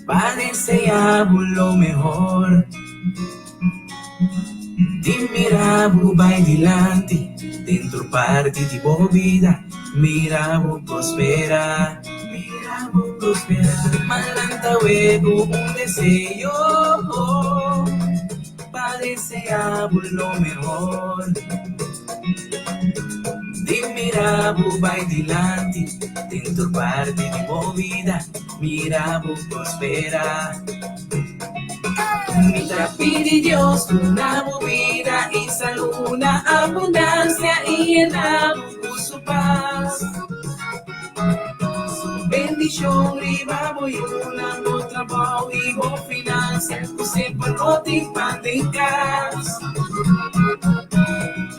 Pa deseá bo lo mehor. Di mira bo bai dilanti den tur parti di bo bida. Mira bo prosperá, mira bo prosperá. M'a lanta awe ku un deseo pa deseá bo lo mehor. Di mira bo bai dilanti den tur parti di bo bida. Mira bo prospera. Mi ta pidi Dios duna bo bida i salú na abundansia i yena bo ku su pas. Su bendishon riba bo yunan, bo trabou i bo finansia ku semper lo tin pan den kas.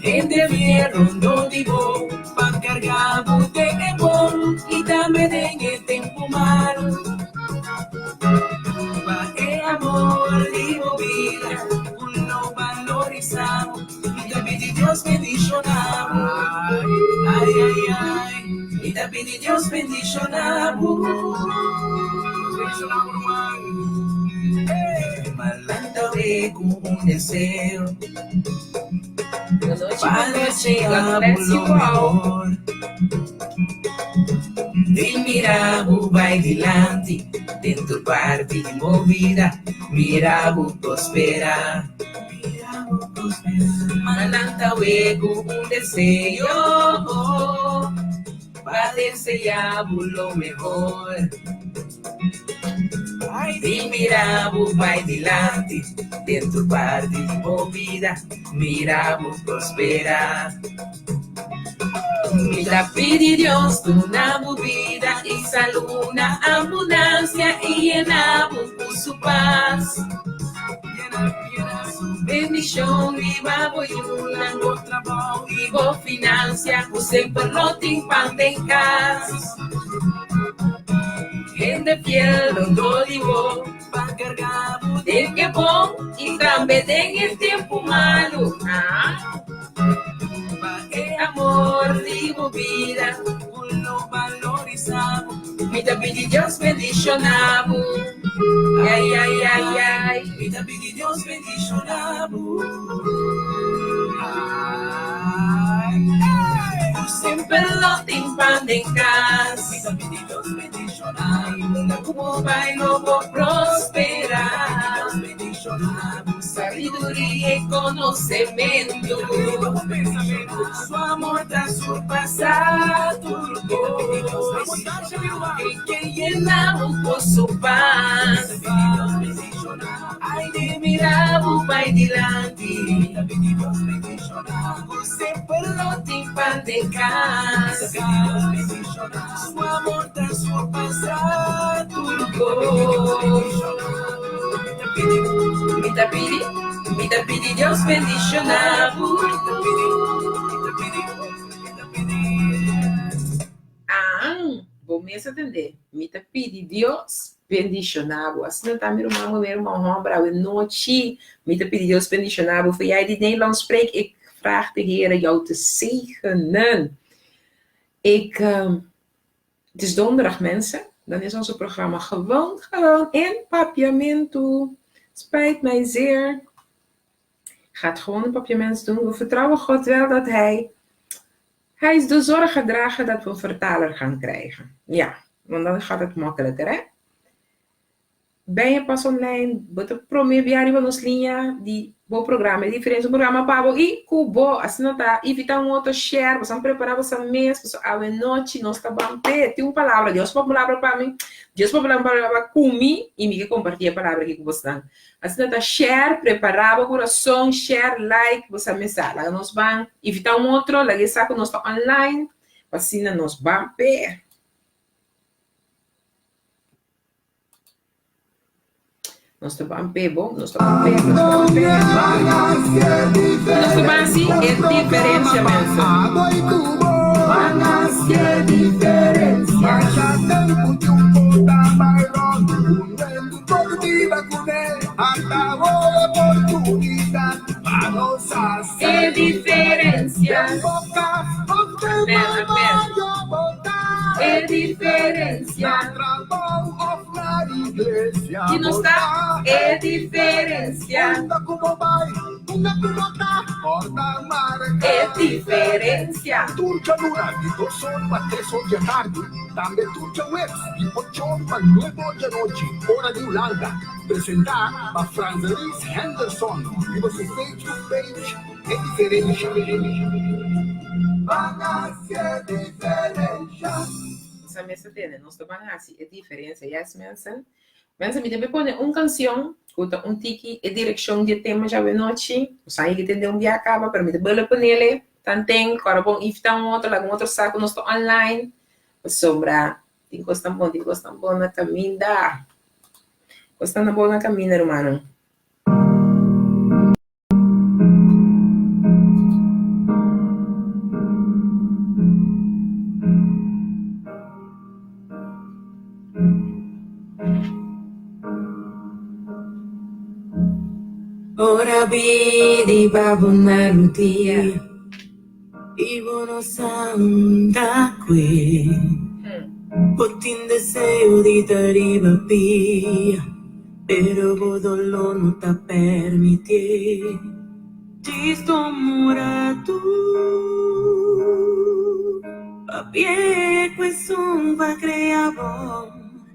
Hende fiel rondó di bo. Pa karga bo den e bon i tambe den e tempu malu. Pa e amor di bo bida ku lo balorisa bo. Mi ta pidi Dios bendishona bo. Ai ai ai. Mi ta pidi Dios bendishona bo. Bendishona bo ruman. Malanta we ku un deseo. Boa noite, boa noite. God bless you all. Di mira bo bai dilanti den tur parti di bo bida, mira bo prospera. M'a lanta awe ku un deseo pa desea bo lo mehor. Di mira bo bai dilanti den tur parti di bo bida, mira bo prospera. Mi ta pidi Dios duna bo bida i salú na abundansia i yena bo ku su pas. Su bendishon riba bo yunan, bo trabou i bo finansia ku semper lo tin pan den kas. Hende fiel rondó di bo pa karga bo den e bon i tambe den e tempu malu. Pa e amor di bo bida ku lo balorisa bo. Mi ta pidi Dios bendishona bo. Ai ai ai ai. Mi ta pidi Dios bendishona bo. Ku semper lo tin pan den kas. Mi ta pidi Dios bendishona bo. Unda ku bo bai lo bo prospera. Sabiduria i konosementu. Su amor ta surpasá tur kos. E ke yena bo ku su pas. Ai di mira bo bai dilanti. Ku semper lo tin pan den kas. Su amor ta surpasá tur kos. Mi ta pidi, mi ta pidi Dios bendiciona bo. Aan, bo mes a tende. Mi ta pidi Dios bendiciona bo. Asina ta mi ruman muher, ruman homber, awe nochi mi ta pidi Dios bendiciona bo. Voor jij die Nederlands spreekt, ik vraag de Heere jou te zegenen. Ik, Het is donderdag mensen, dan is onze programma gewoon, gewoon in Papiamento. Spijt mij zeer. Gaat gewoon in Papiaments doen. We vertrouwen God wel dat hij, hij is de zorg gaat dragen dat we een vertaler gaan krijgen. Ja, want dan gaat het makkelijker hè. Ben je pas online, bo ta prome bia riba nos liña di bo programa e diferencia un programa pa bo y cu bo, asina ta invita un otro share, boso a prepara boso mes, pasobra awe nochi nos ta ban pe tin un palabra, Dios papia un palabra pa mi, Dios papia un palabra cu mi y mi ke comparti e palabra aki cu bosnan. Asina ta share, prepara bo curason, share, like, boso a mesa, laga nos ban invita un otro, laga e sa cu nos ta online, pa asina nos ban pe. Nos ta ban p'e bo, nos ta ban p'e, nos ta ban p'e. Nos ta ban si e diferencia mensen. E diferencia. Amen, amen. E diferencia. Iglesia. I nos ta e diferencia. Unda ku bo bai, unda ku bo ta, kòrda marka. E diferencia. Tur djaluna di dos or pa tres or djatardi, tambe tur djaweps di ocho or pa nuebe or djanochi, ora di Hulanda. Presentá pa Franzelis Henderson riba su Facebook page E Diferensha. Ban hasi e diferensha. Sa mester tene, nos ta ban hasi e diferencia. Yes, mensen. Mensen, mi debe pone un cancion cu ta un tiki e direccion di e tema djawe nochi. Nos a yega tende un bia caba, pero mi ta bole ponele tanten. Ora bon invita un otro, laga un otro sa cu nos ta online. Pasobra tin cos tan bon, tin cos tan bon na caminda. Cos tan bon na caminda, rumannan. Ora bini pa bo na rudia i bo no sa unda kue. Bo tin deseo di ta riba pia. Pero bo doló no ta permitié. Djis tuma un ratu papia ku esun ku a krea bo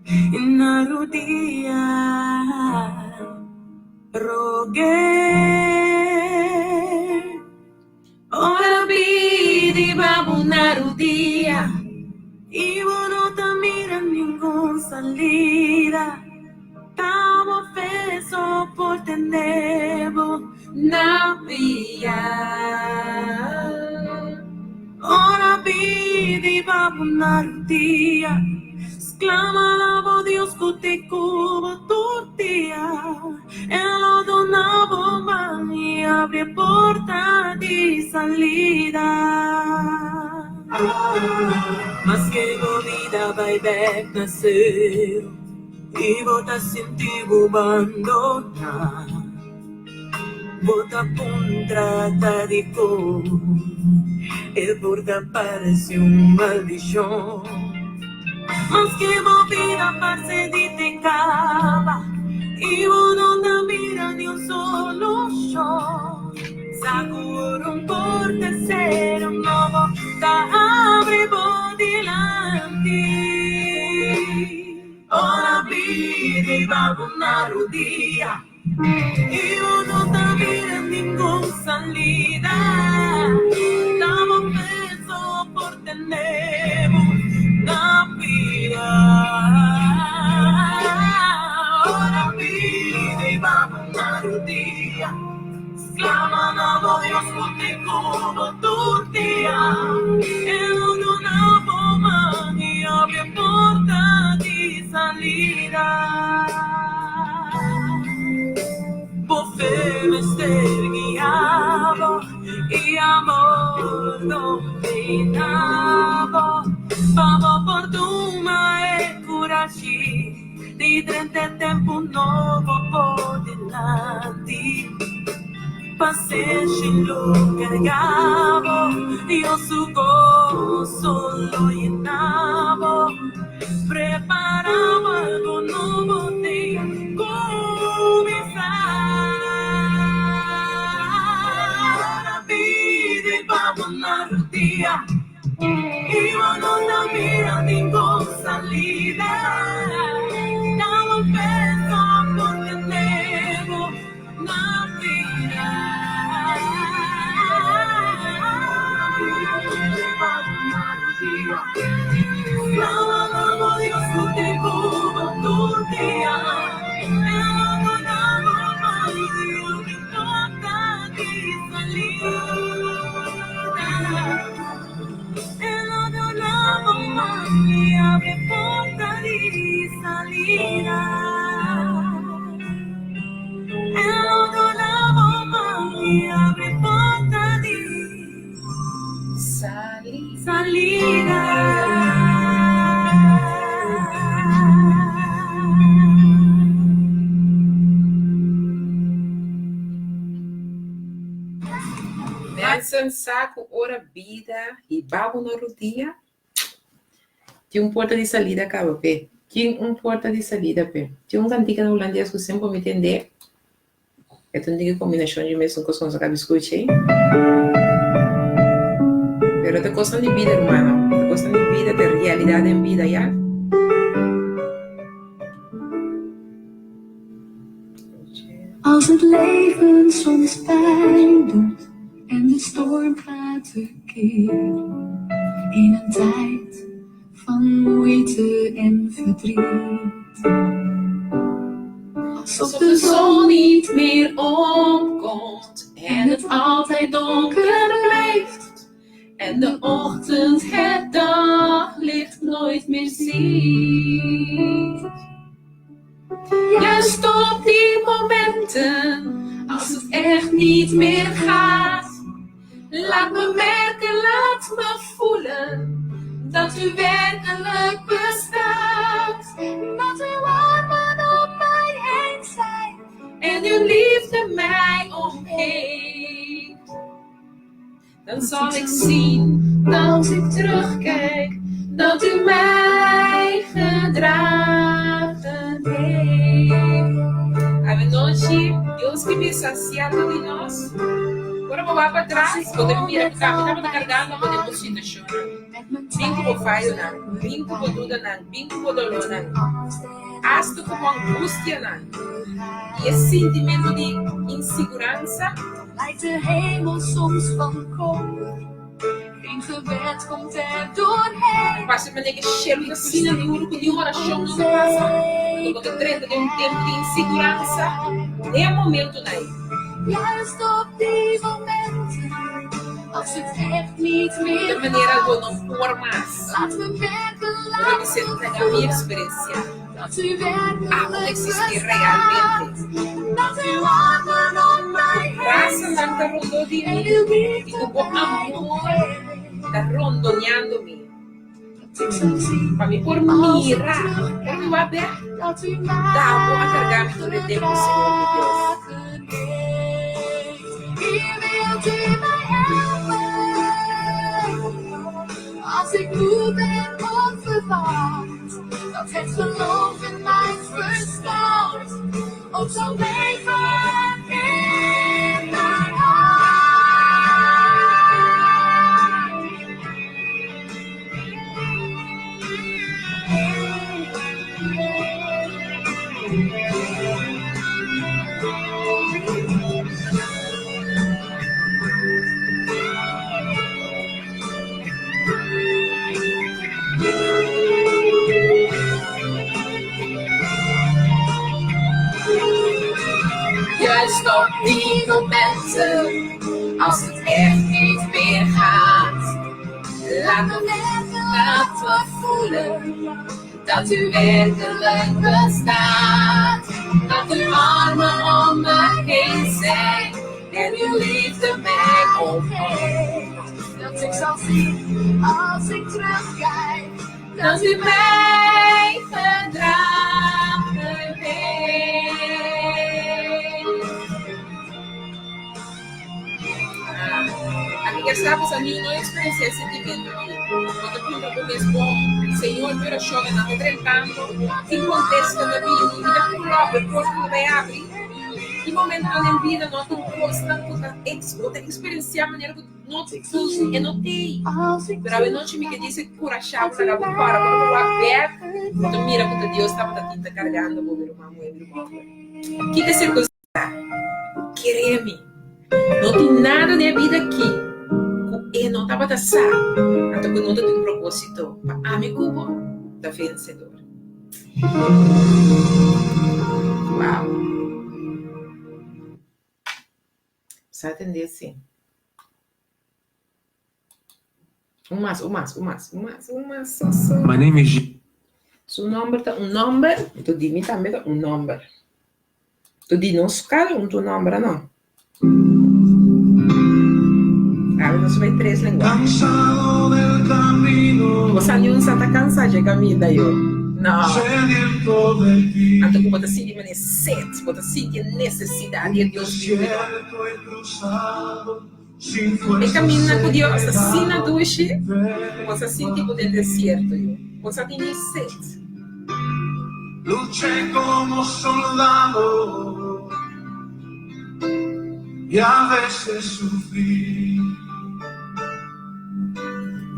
i na rudia rog'é. Ora pidi pa bo na rudia i bo no ta mira ningun salida, ta bo fe so por tene bo na pia. Ora pidi pa bo na rudia, sklama na bo Dios ku te kubo tur dia. E lo duna bo man i abri e porta di salida. Maske bo bida bai bek na sero i bo ta sinti bo bandoná, bo ta puntra ta dikon e por ta parse un maldishon. Maske bo bida parse di te kaba i bo no ta mira ni un solushon, sa ku ora un porta sera un nobo ta abri bo dilanti. Ora bida i ba bo na rudia i bo no ta mira ningun salida, ta bo fe so por tene bo na pia. Ora bida i ba bo na rudia, sklama na bo Dios ku te kubo tur dia. E lo duna bo man i abri e porta di salida. Bo fe mester guia bo i amor domina bo, pa bo por tuma e kurashi di drenta e tempu nobo por dilanti. Pasenshi lo karga bo, Dios su goso lo yena bo. Prepara bo algo nobo tin kuminsá. Ora bida i pa bo na rudia i bo no ta mira ningun salida. Ta bo fe so por tene bo na bida. Mensen sa ku ora bida hiba bo na rudia, tin un porta di salida kaba p'e. Tin un porta di salida p'e. Tin un kantika na hulandes ku semper mi tende. E ta un diki kombinashon di mesun kos ku nos a kaba di skucha ei. Pero ta kosnan di bida, rumannan. Ta kosnan di bida, ta realidat den bida, ya. Als het leven soms pijn doet en de storm gaat tekeer in een tijd van moeite en verdriet. Alsof de zon niet meer opkomt en het altijd donker blijft en de ochtend het daglicht nooit meer ziet. Juist op die momenten, als het echt niet meer gaat, laat me merken, laat me voelen dat u werkelijk bestaat. Dat uw armen om mij heen zijn en uw liefde mij omgeeft. Dan zal ik zien, als ik terugkijk, dat u mij gedragen heeft. Awe nochi, Dios ke bisa sierto di nos. Ora bo wak patras, bo ta mira ku tambe tabata kargando bo den bo situashonnan. Bin ku bo fayonan, bin ku bo dudanan, bin ku bo dolónan, asta ku bo angustianan i e sintimentu di insiguransa. Lijkt de hemel soms van koper, geen gebed komt er doorheen. Parse manera ku shelu ta asina duru ku niun orashon no ta pasa. Anto bo ta drenta den un tempu di insiguransa den e momentunan ei. Juist op die momenten, als het echt niet Ta meer manera bo gaat. no por mas. Laat me merken, Ora laat mi me senta na mi voelen eksperensiá. dat u Abo ta werkelijk eksistí bestaat. realmente. Dat uw armen om mij heen Brasanan ta zijn rondó di en mi uw i liefde ku bo mij amor omgeeft. ta rondoneando mi. Dat ik zal zien Pa mi por als ik mira, ora mi wak bek, terugkijk, dat u ta bo a kargá mij mi tur e tempu, Señor mi Dios. gedragen heeft. Hier wilt u mij helpen. Als ik moe ben of verward, dat het geloof in mij verstout, ook zal leven in mijn hart. Juist op die momenten, als het echt niet meer gaat, laat me merken, laat me voelen dat u werkelijk bestaat. Dat uw armen om me heen zijn en uw liefde mij omgeeft. Dat ik zal zien als ik terugkijk, Dat u mij gedragen heeft. Ami kier sa pasobra niun no experiencia e sentimento aki. Bo ta puntra bo mes, Bon, Señor, mi oracionnan nan ta drentando? Ki contesta ta bini? Mi ta pura op e porta ta bay abri? Ki momentonan den bida no tin cosnan cu ta ex bo ta experiencia manera cu no tin e no tey? Pero awenochi mi ke dice curasha bo laga bo para ora bo wak bek bo ta mira cu ta Dios tabata tin ta cargando bo, mi ruman muhe, mi ruman homber. Kiko e circunstancia? Kere mi. No tin nada den e bida aki ku e no tabata sa, anto ku no ta tin un propósito pa ami ku bo ta vensedor. Wow! Sa tende si. Un mas, un mas, un mas, un mas, un mas, so, so. My name is. Su nomber ta un nomber, anto di mi tambe ta un nomber. Anto di nos kada un ta un nomber, ano? Awe nos bai tres lenguahe. Cansado del camino. Bo sa niun sa ta cansa dje caminda yo. No. Sediento de ti. Anto cu bo ta sinti manera sed, bo ta sinti e necesidad di e Dios bibu no. Desierto he cruzado. E kaminda ku Dios ta asina dushi ku bo sa sinti bo den desierto yo. Bo sa tene set. Luché como soldado y a veces sufrí.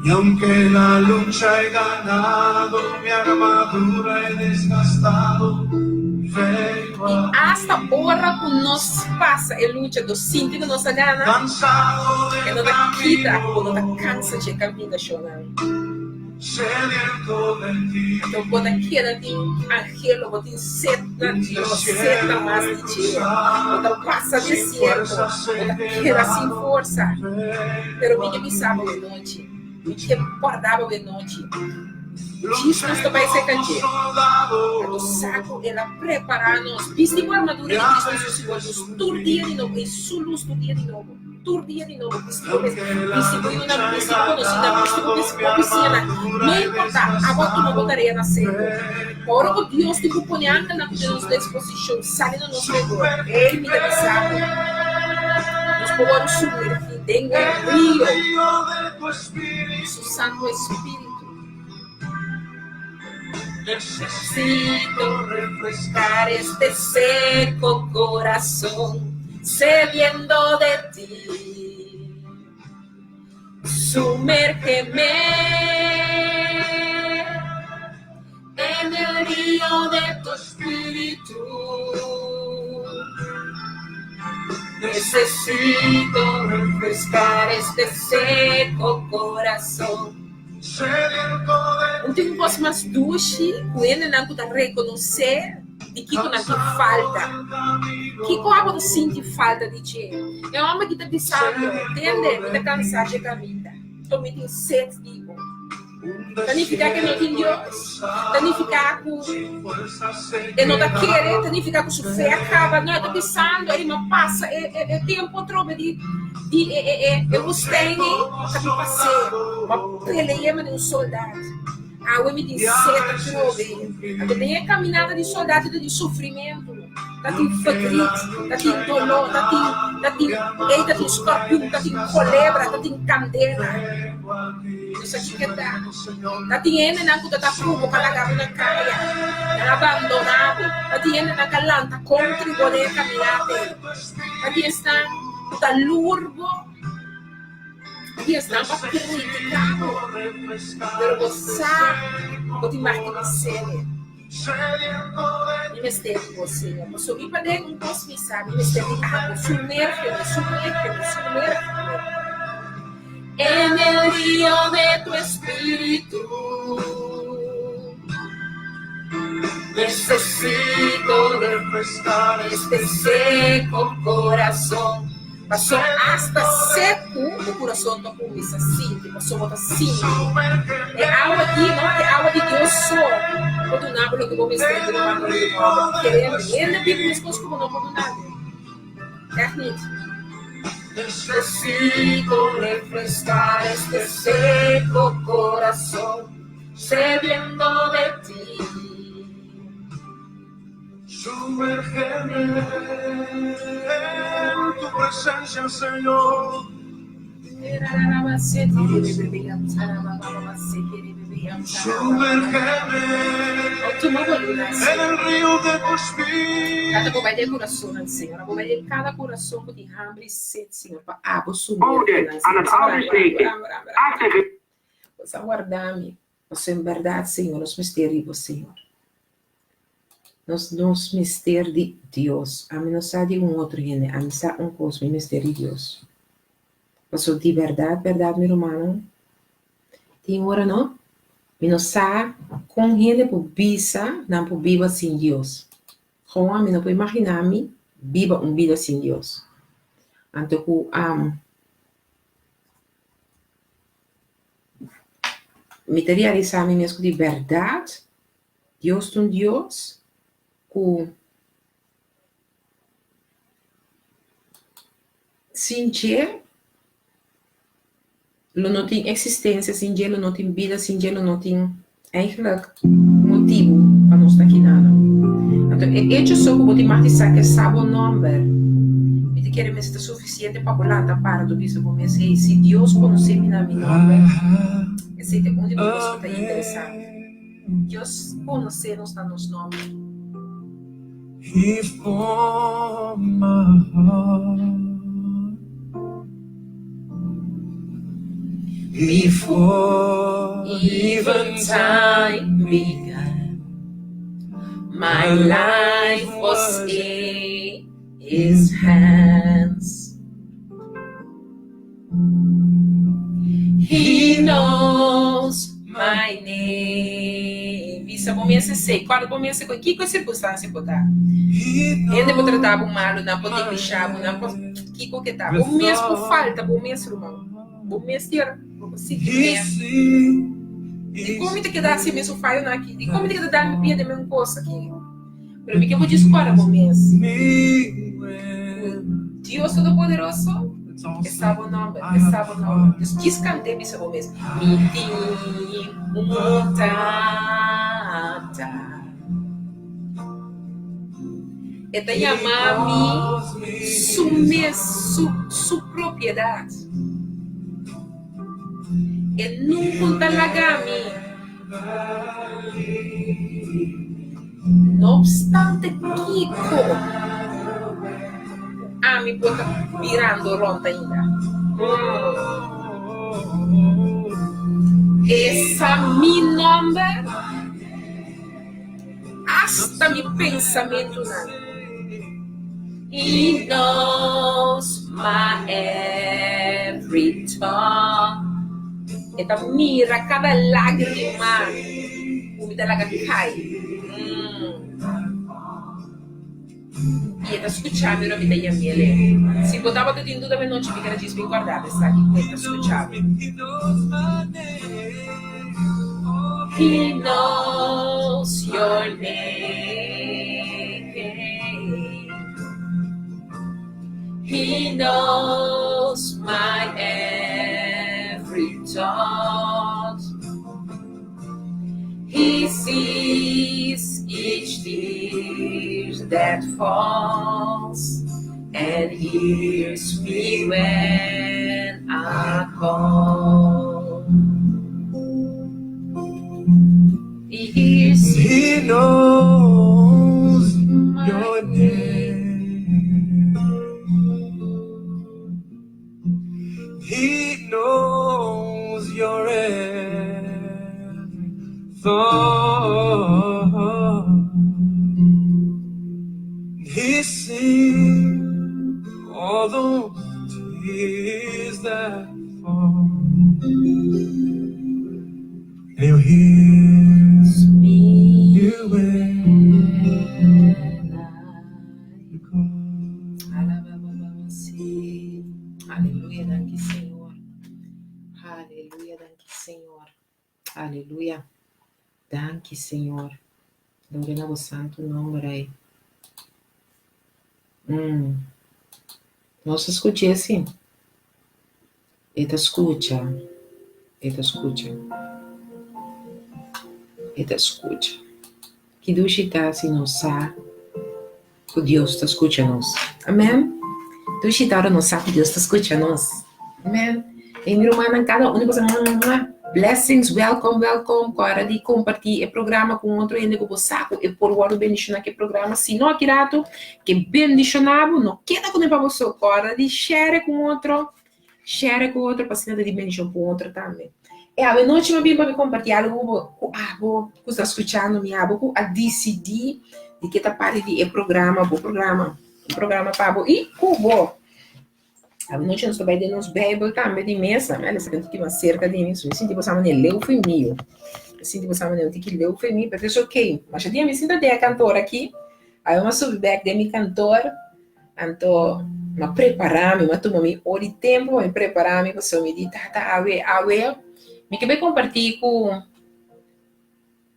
Y aunque la lucha he ganado, mi armadura he desgastado, vengo I a asta ora ku nos pasa e lucha do sinti ku nos a gana, cansado e del no ta kita ku bo no ta camino, kansa dje kaminashonnan. sediento de ti. Anto bo ta keda tin anhelo, bo tin set na Un Dios, set na desierto mas he di dje. Bo ta cruzado, pasa sin desierto, fuerzas bo he ta keda sin quedado, forsa. Pero vengo mi ke a bisa bo ti. e nochi, mi ke kòrda bo e nochi, djis nos Luché ta bai serka como dje. Anto sa soldado ku el a prepará nos. Bisti bo armadura y di a Cristo Jesus veces i bo lus tur dia di sufrí. nobo, i su lus tur dia di nobo. Tur dia di nobo, bisti bo mes, Aunque la bisti bo yunan, lucha he bisti bo konosinan, bisti bo ganado, bis mi bo bisiñanan. armadura No he importá, abo a tuma bo desgastado, tarea na serio. vengo Ora a ku Dios tin ku ti. pone angelnan ku ta na nos disposishon sali na nos redor, ey mi ta bisa bo, nos por wòrdu sumergí den e En el rio río de tu di su espíritu, Santu Espíritu. necesito Necesito refrescar refrescar este este seco corazón sediento de ti. Sumérgeme en el río de tu espíritu. Necesito refrescar este seco corazón. Sediento de Un tin un kos ti, mas dushi ku hendenan ku ta rekonosé di kiko nan tin cansado falta. del Kiko camino, abo ta sinti falta di dje? E hòmber ki ta bisando, sediento Tende, mi de ta kansá ti. dje kaminda, to mi tin set di bo. Un Ta nifiká ku e no tin desierto he Dios? Ta nifiká cruzado, ku sin fuerzas he e no ta kere? Ta quedado, nifiká ku su fe a kaba? No, e ta vengo a bisando, ti. Ei, mi a pasa e e e tempu atrobe di di e e e e Luché woestijn ei, como ta mi pas'é. Mi a soldado pele'é manera un soldat. Awe mi tin y a set veces atrobe. Anto den sufrí. e caminata di soldado ta tin sufrimentu, ta Y tin aunque verdriet, la ta tin lucha he doló, ta tin, ta ganado, tin, mi ey ta tin armadura he scorpion, ta tin colebra, ta desgastado, tin candela. vengo a ti. Nos aki ke ta. Sumérgeme, Señor. Ta tin hendenan cu ta ta cubo pa laga bo na caya, nan a bandona bo. Ta tin hendenan ca lanta contri En bo el den e río caminata de ey. tu Ta tin esnan espíritu, cu ta lur bo. Aquí esnan pa critica bo, necesito refrescar pero bo este sa bo seco tin mag di bis'é. corazón, sediento Mi de mester di ti. bo, Señor. Pasobra mi paden un cos mi sa, mi mester di abo. Sumérgeme, sumérgeme, sumérgeme en el río de tu espíritu. Necesito refrescar Este este seco corazón. Paso hasta sediento de seco bo curason ta cuminsa sinti, paso bo ta sinti. Sumérgeme E awa aki no ta e awa di Dios so por duna bo loke bo mester en di el mano di río Bo. de Kere tu hende biba meskos ku bo no por duna bo. Echt niet. Necesito refrescar este seco corazón sediento de ti. Sumérgeme en tu presencia, Señor. Sumérgeme en el río de tu Kada bo bai den espíritu. kurason, Señor. Abo bai den kada kurason ku tin hamber i set, Señor, pa abo Ode sumergi nan, aan Señor. het Sa oude ora, steekje. ora, ora, ora, ora. Achtige Bo sa warda mi. Pasobra en bèrdat, Señor, nos mester di bo, Señor. Nos nos mester di Dios. Ami no sa di un otro hende. Ami sa un kos, mi mester di Dios. Pasobra di bèrdat, bèrdat, mi rumannan, tin ora no, mi no sa kon hende por bisa nan por biba sin Dios. Gewoon ami no por imaginá mi biba un bida sin Dios. Anto ku mi ta realisá mi mes ku di bèrdat Dios ta un Dios ku sin dje lo no tin eksistensia, sin dje lo no tin bida, sin dje lo no tin eigenlijk motibu pa nos ta kinana. Anto e echo so ku bo tin mag di sa ke sa bo nòmber, mi ta kere mester ta sufisiente pa bo lanta para tu bisa bo mes, hey, si Dios konosé mi na mi nòmber, esei ta un di bo kos ku ta interesante. Dios konosé nos na nos nòmber. He formed my heart before even time began. My life was in His hands. He knows my name. Bisa bo mes esei. Kòrda bo mes ku kiko sirkunstansia bo ta. Hende por trata bo malu, nan por neglisha bo, nan por kiko ke ta. Bo mes por falta bo mes ruman. Bo mes tin ora bo por sinti mes. Dikon mi ta keda hasi e mesun fayonan aki? Dikon mi ta keda dal mi pia den mesun kos aki? Pero mi ke bo djis kòrda bo mes ku Dios Todopoderoso e sa bo nòmber, e sa bo nòmber. Dus djis kant'é bisa bo mes, Mi tin un Tata. E ta yama mi su mes, su, su propiedat. E nunka ta laga mi. No obstante kiko ku ami por ta birando rònt ainda, e sa mi nòmber, asta mi pensamentunan. He knows my every thought. E ta mira kada lágrima ku mi ta laga kai. I e ta skucha mi ora mi ta yam'el. Si bo tabata tin duda menochi, mi kere djis bin kòrda bo esaki ku e ta skucha bo. He knows your name. He knows my every thought. He sees each tear that falls and hears me when I call. He hears He knows your name. He knows your every thought. He sees all those tears that fall. And he'll hear me you when you call. Aleluya, danki Señor. Aleluya, danki Señor. Aleluya. Danki Señor. Gloria na bo santo nomber ei. Nos a skucha esi. E ta skucha. E ta skucha. E ta skucha. Ki dushi ta si nos sa ku Dios ta skucha nos. Amen. Dushi ta ora nos sa ku Dios ta skucha nos. Amen. E mi rumannan kada un di boso blessings, welcome, welcome. Kòrda di kompartí e programa ku un otro hende ku bo sa ku e por wòrdu bendishoná ku e programa. Si no aki ratu ke bendishoná bo, no keda kuné pa bo so. Kòrda di share ku un otro, share ku otro pa asina ta di bendishon pa un otro tambe. E awe nochi mi a bin pa mi kompartí algu ku bo, ku abo ku sta skuchando mi, abo ku a disidí di ke ta parti di e programa, bo programa, un programa pa bo i ku bo. Anochi nos ta bai den nos Bijbel tambe di mesa. Mi a lesa un tiki mas serka di mi, so mi sinti bo sa manera leu for mi yo. Mi sinti bo sa manera un tiki leu for mi, pero es ok. Masha dia mi sinta den e kantor aki, awe mi a subi bek den mi kantor, anto mi a prepara mi, mi a tuma mi ora di tempu pa mi prepara mi, pasobra mi di, Tata, awe, awe mi ke bai komparti ku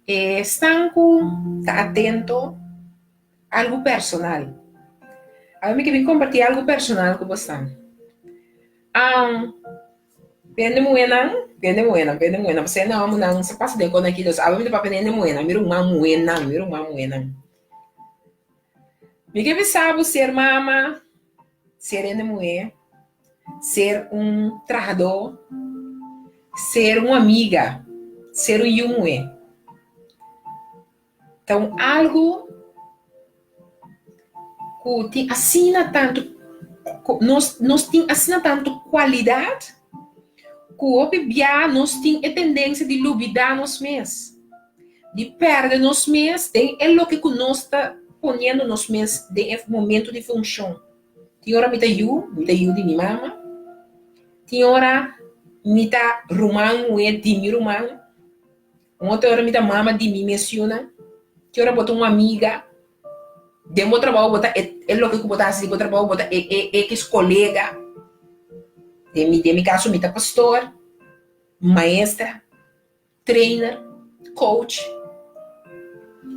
esnan ku ta atento. Algu personal. Awe mi ke bin kompartí algu personal ku bosan. Am, hende muhénan, hende muhénan, hende muhénan, pasobra hende hòmbernan sa pasa den kos aki, dus awe mi ta papia di hende muhénan, mi ruman muhénan, mi ruman muhénan. Mi ke bisa bo ser mama, ser hende muhé, ser un trahadó, ser un amiga, ser un yu muhé. Ta un algu ku tin asina tantu, nos nos tin asina tantu kualidat ku hopi bia nos tin e tendensia di lubidá nos mes, di pèrdè nos mes den e loke ku nos ta poniendo nos mes den e momentu di funshon. Tin ora mi ta yu, mi ta yu di mi mama, tin ora mi ta ruman muhé di mi ruman. Un otro ora mi ta mama di mi mes yunan. Ki ora bo ta un amiga, den bo trabou bo ta e e loke ku bo ta hasi den bo trabou bo ta e e ekis kolega. Den mi den mi kaso mi ta pastor, maestra, trainer, coach,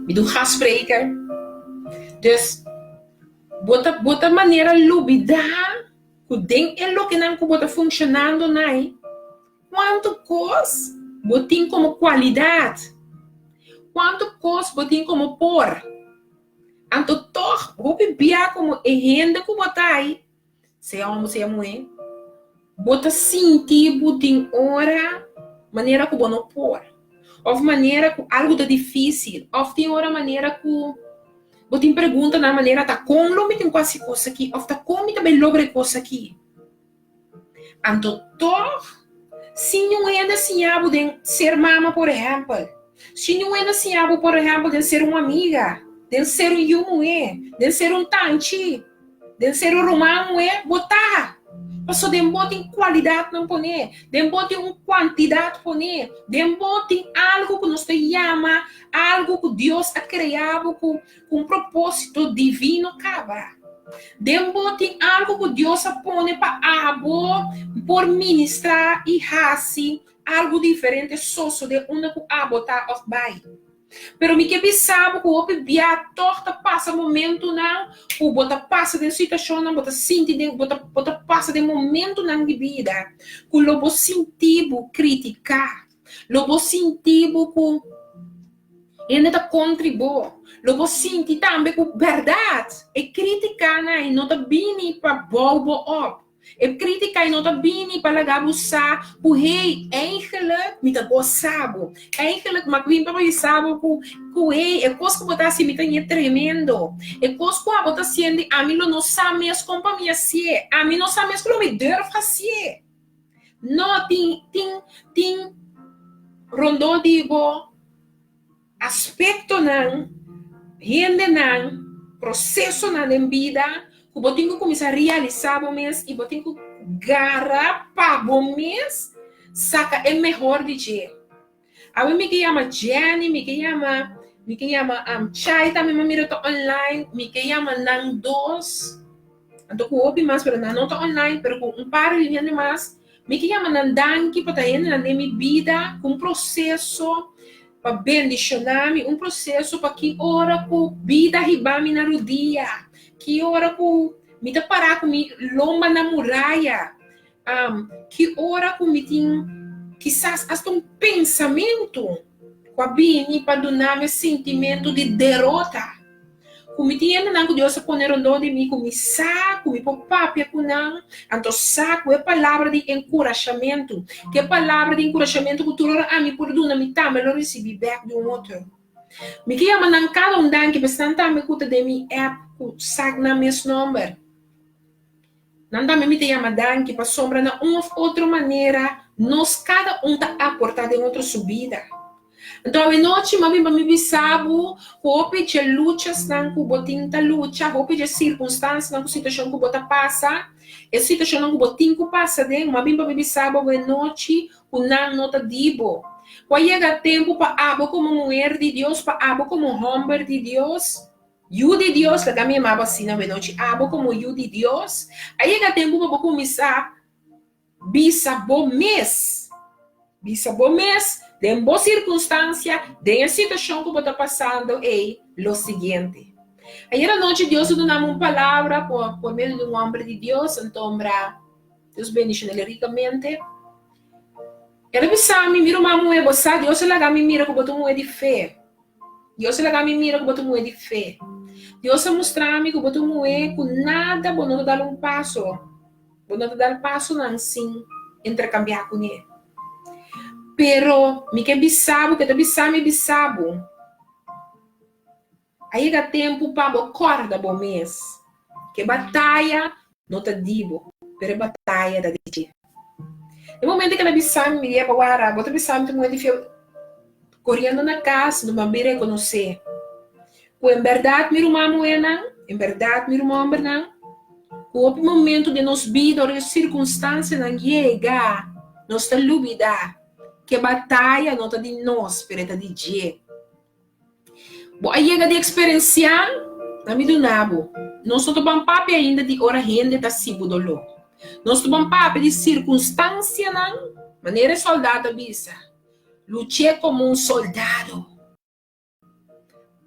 mi ta un gastspreker. Dus bo ta bo ta manera lubida ku den e lokenan ku bo ta funshonando nai. Kuantu kos bo tin komo kualidat? Kuantu kos bo tin komo por? Anto tòg hopi bia komo e hende ku bo ta ai, sea hòmber sea muhé, bo ta sinti bo tin ora manera ku bo no por, òf manera ku algu ta difísil, òf tin ora manera ku bo tin preguntanan manera ta kon lo mi tin ku hasi kos aki òf ta kon mi ta bai logra e kos aki. Anto tòg, si niun hende siña bo den ser mama, por ehèmpel, si niun hende siña bo, por ehèmpel, den ser un amiga, den ser un yu muhé, den ser un tanchi, den ser un ruman muhé, bo ta. Pasobra den bo tin kualidatnan poné, den bo tin un kuantidat poné, den bo tin algu ku nos ta yama algu ku Dios a krea bo ku un propósito divino kaba. Den bo tin algu ku Dios a pone pa abo por ministrá i hasi algu diferente sosodé unda ku abo ta òf bai. Pero mi ke bisa bo ku hopi bia tòg ta pasa momentunan ku bo ta pasa den situashonnan, bo ta sinti den, bo ta bo ta pasa den momentunan di bida ku lo bo sinti bo kritiká, lo bo sinti bo ku Hende ta kontri bo. Lo bo sinti tambe ku bèrdat e kritikanan ei no ta bini pa bou bo òp. E kritika ei no ta bini pa laga bo sa ku hey, eigenlik mi ta gosa bo. Eigenlik mi a bin pa bisa bo ku ku hey, e kos ku bo ta hasi mi ta ñe tremendo. E kos ku abo ta hasiendo ami lo no sa mes kon pa mi hasié. Ami no sa mes ku lo mi durf hasié. No, tin tin tin rondó di bo aspektonan, hendenan, prosesonan den bida ku bo tin ku kuminsá realisá bo mes i bo tin ku gara pa bo mes saka e mehor di dje. Awe mi ke yama Jenny, mi ke yama mi ke yama Chai tambe mi a mira ta online, mi ke yama nan dos, anto ku hopi mas pero nan no ta online pero ku un par di hende mas, mi ke yama nan danki pa ta hendenan den mi bida ku un proseso pa bendishona mi, un proseso pa ki ora ku bida hiba mi na rudia, ki ora ku mi ta para ku mi lomba na muraya. Ki ora ku mi tin kisas asta un pensamentu ku a bini pa duna mi e sintimentu di derota, ku mi tin hendenan ku Dios a pone rondó di mi ku mi sa ku mi por papia ku nan, anto sa ku e palabra di enkurashamentu, ku e palabra di enkurashamentu ku tur ora ami por duna mi tambe lo risibí bèk di un otro. Mi ke yama nan kada un danki, pasobra nan tambe ku ta den mi app ku sa nan mes nòmber. Nan tambe mi ta yama danki pasobra na un of otro manera nos kada un ta aporta den otro su bida. Anto awenochi m'a bin pa mi bisa bo hopi dje luchasnan ku bo tin ta lucha, hopi dje sirkunstansianan ku situashon ku bo ta pasa, e situashonnan ku bo tin ku pasa den, m'a bin pa mi bisa bo awenochi ku nan no ta di bo. Ku a yega tempu pa abo komo muher di Dios, pa abo komo hòmber di Dios, Yu di Dios, laga mi yama bo asina wenochi, abo komo yu di Dios, a yega tempu pa bo kuminsá bisa bo mes, bisa bo mes den bo sirkunstansia, den e situashon ku bo ta pasando ei, lo siguiente. Ayer anochi Dios a duna mi un palabra por por medio di un hòmber di Dios, antombra Dios bendishon'el rikamente. El a bisa mi, Mi ruman muhé, bo sa Dios a laga mi mira ku bo ta un muhé di fe. Dios a laga mi mira ku bo ta un muhé di fe. Dios a mustra mi ku bo ta un muhé ku nada bo no ta dal un paso, bo no ta dal pasonan sin interkambiá kuné. Pero mi ke bisa bo, ke ta bisa mi bisa bo, A yega tempu pa bo kòrda bo mes ku e bataya no ta di bo, pero e bataya ta di dje. E momento ku el a bisa mi, mi di, Wara, bo ta bisa mi ta muhé di fia koriendo na kas, no ban bin rekonosé ku en bèrdat mi ruman muhénan, en bèrdat mi ruman hòmbernan, ku hopi momento den nos bida ora e sirkunstansianan yega, nos ta lubidá ku e bataya no ta di nos, pero e ta di dje. Bo a yega di eksperensiá? Na mi duna bo. Nos no ta ban papia ainda di ora hende ta hasi bo doló. Nos ta ban papia di sirkunstansianan, manera e sòldá ta bisa, Luché komo un soldado.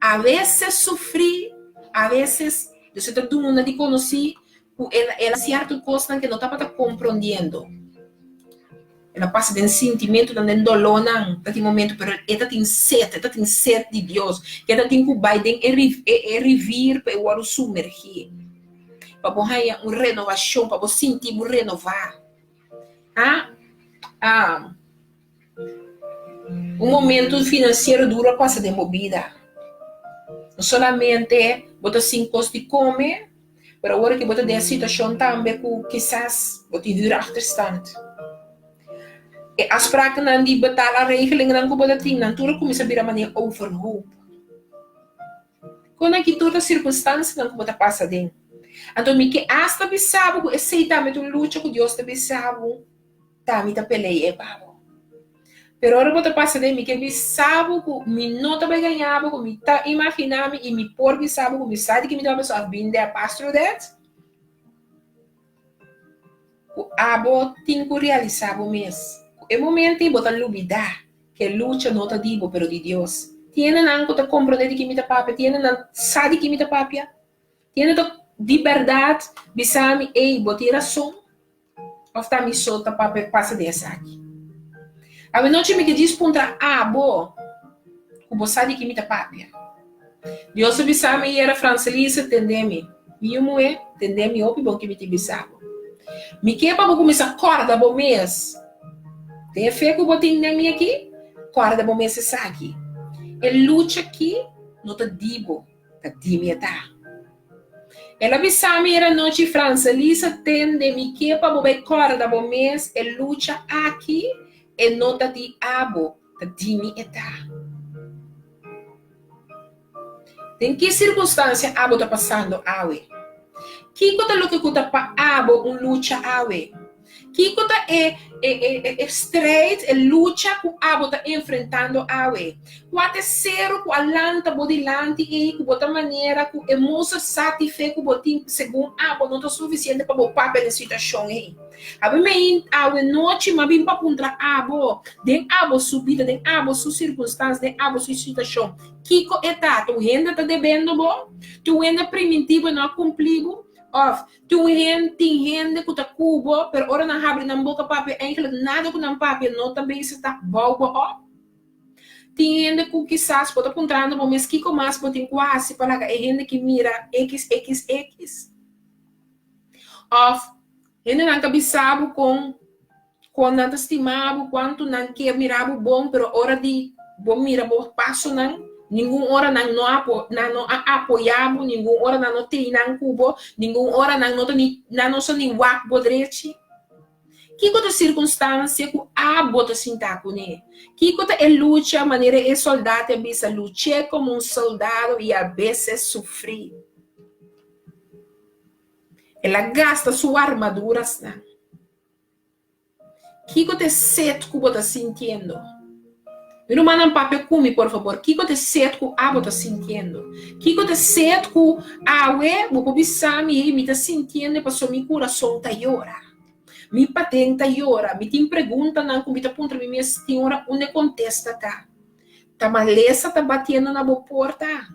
Aveses sufrí, aveses Dios ta duna di konosí ku el a sierto kosnan ku e no tabata komprondiendo. El a pasa den sintimentunan, den dolónan, ta tin momentu, pero e ta tin set, e ta tin set di Dios, ke ta tin ku bai den e e rivir pa e wòrdu sumergí, pa bo haña un renovashon, pa bo sinti bo renová. Ha? Ah, un momentu finansiero duru a pasa den bo bida. No solamente bo ta sin kos di kome, Pero awor ki bo ta den e situashon tambe ku kisas bo tin huurachterstand. E afsprakennan di betala regelingennan ku bo ta tin, nan tur a kuminsá bira manera overhoop. Kon aki tur ta sirkunstansianan ku bo ta pasa den. Anto mi ke asta bisa bo ku esei tambe ta un lucha ku Dios ta bisa bo. Ta mi ta pelea e pa bo. Pero ora bo ta pasa den mi ke bisa bo ku mi no ta bai gaña bo, ku mi ta imagina mi i mi por bisa bo ku mi sa di ki mi ta papia, so I've been there, passed through that, ku abo tin ku realisa bo mes ku e momento ei bo ta lubida ku e lucha no ta di bo pero di Dios. Tin hendenan ku ta komprende di ki mi ta papia, tin hendenan sa di ki mi ta papia, tin hende ta di bèrdat bisa mi, ey, bo tin rason. Of ta mi so ta papia pasa den esaki? Awenochi mi ke djis puntra abo ku bo sa di ki mi ta papia. Dios a bisa mi yera Francelise tende mi. Mi yu muhé, tende mi hopi bon ki mi tin bisa bo. Mi ke pa bo kuminsá kòrda bo mes. Den e fe ku bo tin den mi aki, kòrda bo mes esaki. E lucha aki no ta di bo. Ta di mi e ta. El a bisa mi era nochi Francelisa tende mi ke pa bo bai kòrda bo mes e lucha aki e no ta di abo ta di mi e ta. Den ki sirkunstansia abo ta pasando awe? Kiko ta loke ku ta pa abo un lucha awe? Kiko ta e e e e strijd, e lucha ku abo ta enfrentando awe? Kua ta e seru ku a lanta bo dilanti ei ku bo ta manera ku e mosa sa ti fe ku bo tin segun abo no ta sufisiente pa bo papia den situashon ei? Awe mei awe nochi m'a bin pa puntra abo, den abo su bida, den abo su sirkunstansia, den abo su situashon, kiko e ta? Ta un hende ta debendo bo? Ta un hende a primintí bo e no a kumplí bo? Òf Tin hende, tin hende ku ta ku bo, pero ora nan habri nan boka papia, eigenlijk nada ku nan papia no ta bezig ta bou bo op. Tin hende ku kisas bo ta puntrando bo mes kiko mas bo tin ku hasi pa laga e hende ki mira XXX. Òf hendenan ta bisa bo kon Kon nan ta stima bo, kuantu nan ke mira bo bon, pero ora di bo mira bo pasonan, ningun ora nan no apo, nan no a apoyá bo, ningun ora nan no tei nan ku bo, ningun ora nan no ta ni, nan no sa ni wak bo drechi. Kiko ta sirkunstansia ku abo ta sintá kuné? Kiko ta e lucha, manera e sòldat a bisa, luché komo un soldado i a beses sufrí. El a gasta su armadurasnan. Kiko ta e set ku bo ta sintiendo? Mi rumannan papia ku mi por fabor, kiko ta e set ku abo ta sintiendo? Kiko ta e set ku awe bo por bisa mi, hey, mi ta sintiendo pasobra mi kurason ta yora. Mi paden ta yora, mi tin preguntanan ku mi ta puntra mi mes tin ora unda e kontesta ta. Ta malesa ta batiendo na bo porta?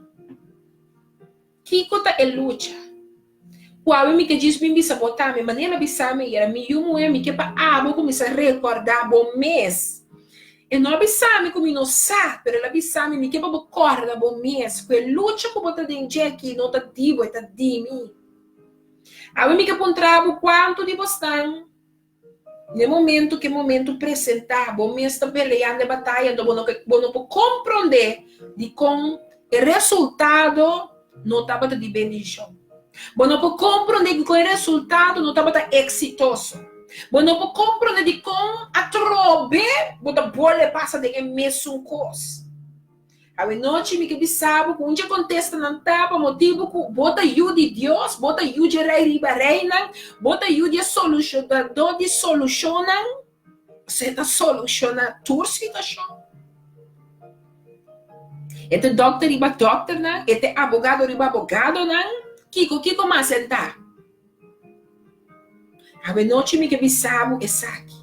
Kiko ta e lucha? Ku awe mi ke djis bin bisa bo tambe, manera mi a bisa mi ayera, mi yu muhé, mi ke pa abo kuminsá rekordá bo mes. E no a bisa mi ku mi no sa, pero el a bisa mi, mi ke pa bo kòrda bo mes ku e lucha ku bo ta den dje aki no ta di bo, e ta di mi. Awe mi ke puntra bo kuantu di bosnan N'e momento ku e momento presentá, bo mes ta peleando e bataya, anto bo no ke, bo no por komprondé dikon E resultado no tabata di bendishon. Bo no por komprondé dikon e resultado no tabata eksitoso. Bo no por komprondé dikon atrobe bo ta bolbe pasa den e mesun kos. Awenochi mi ke bisa bo ku un dje kontestanan ta pa motibu ku bo ta yu di Dios, bo ta yu dje Rei riba reinan, bo ta yu di e Solushonadó di solushonnan, Pasobra e ta solushoná tur situashon. E ta dòkter riba dòkternan, e ta abogado riba abogadonan. Kiko, kiko mas e ta? Awenochi mi ke bisa bo esaki.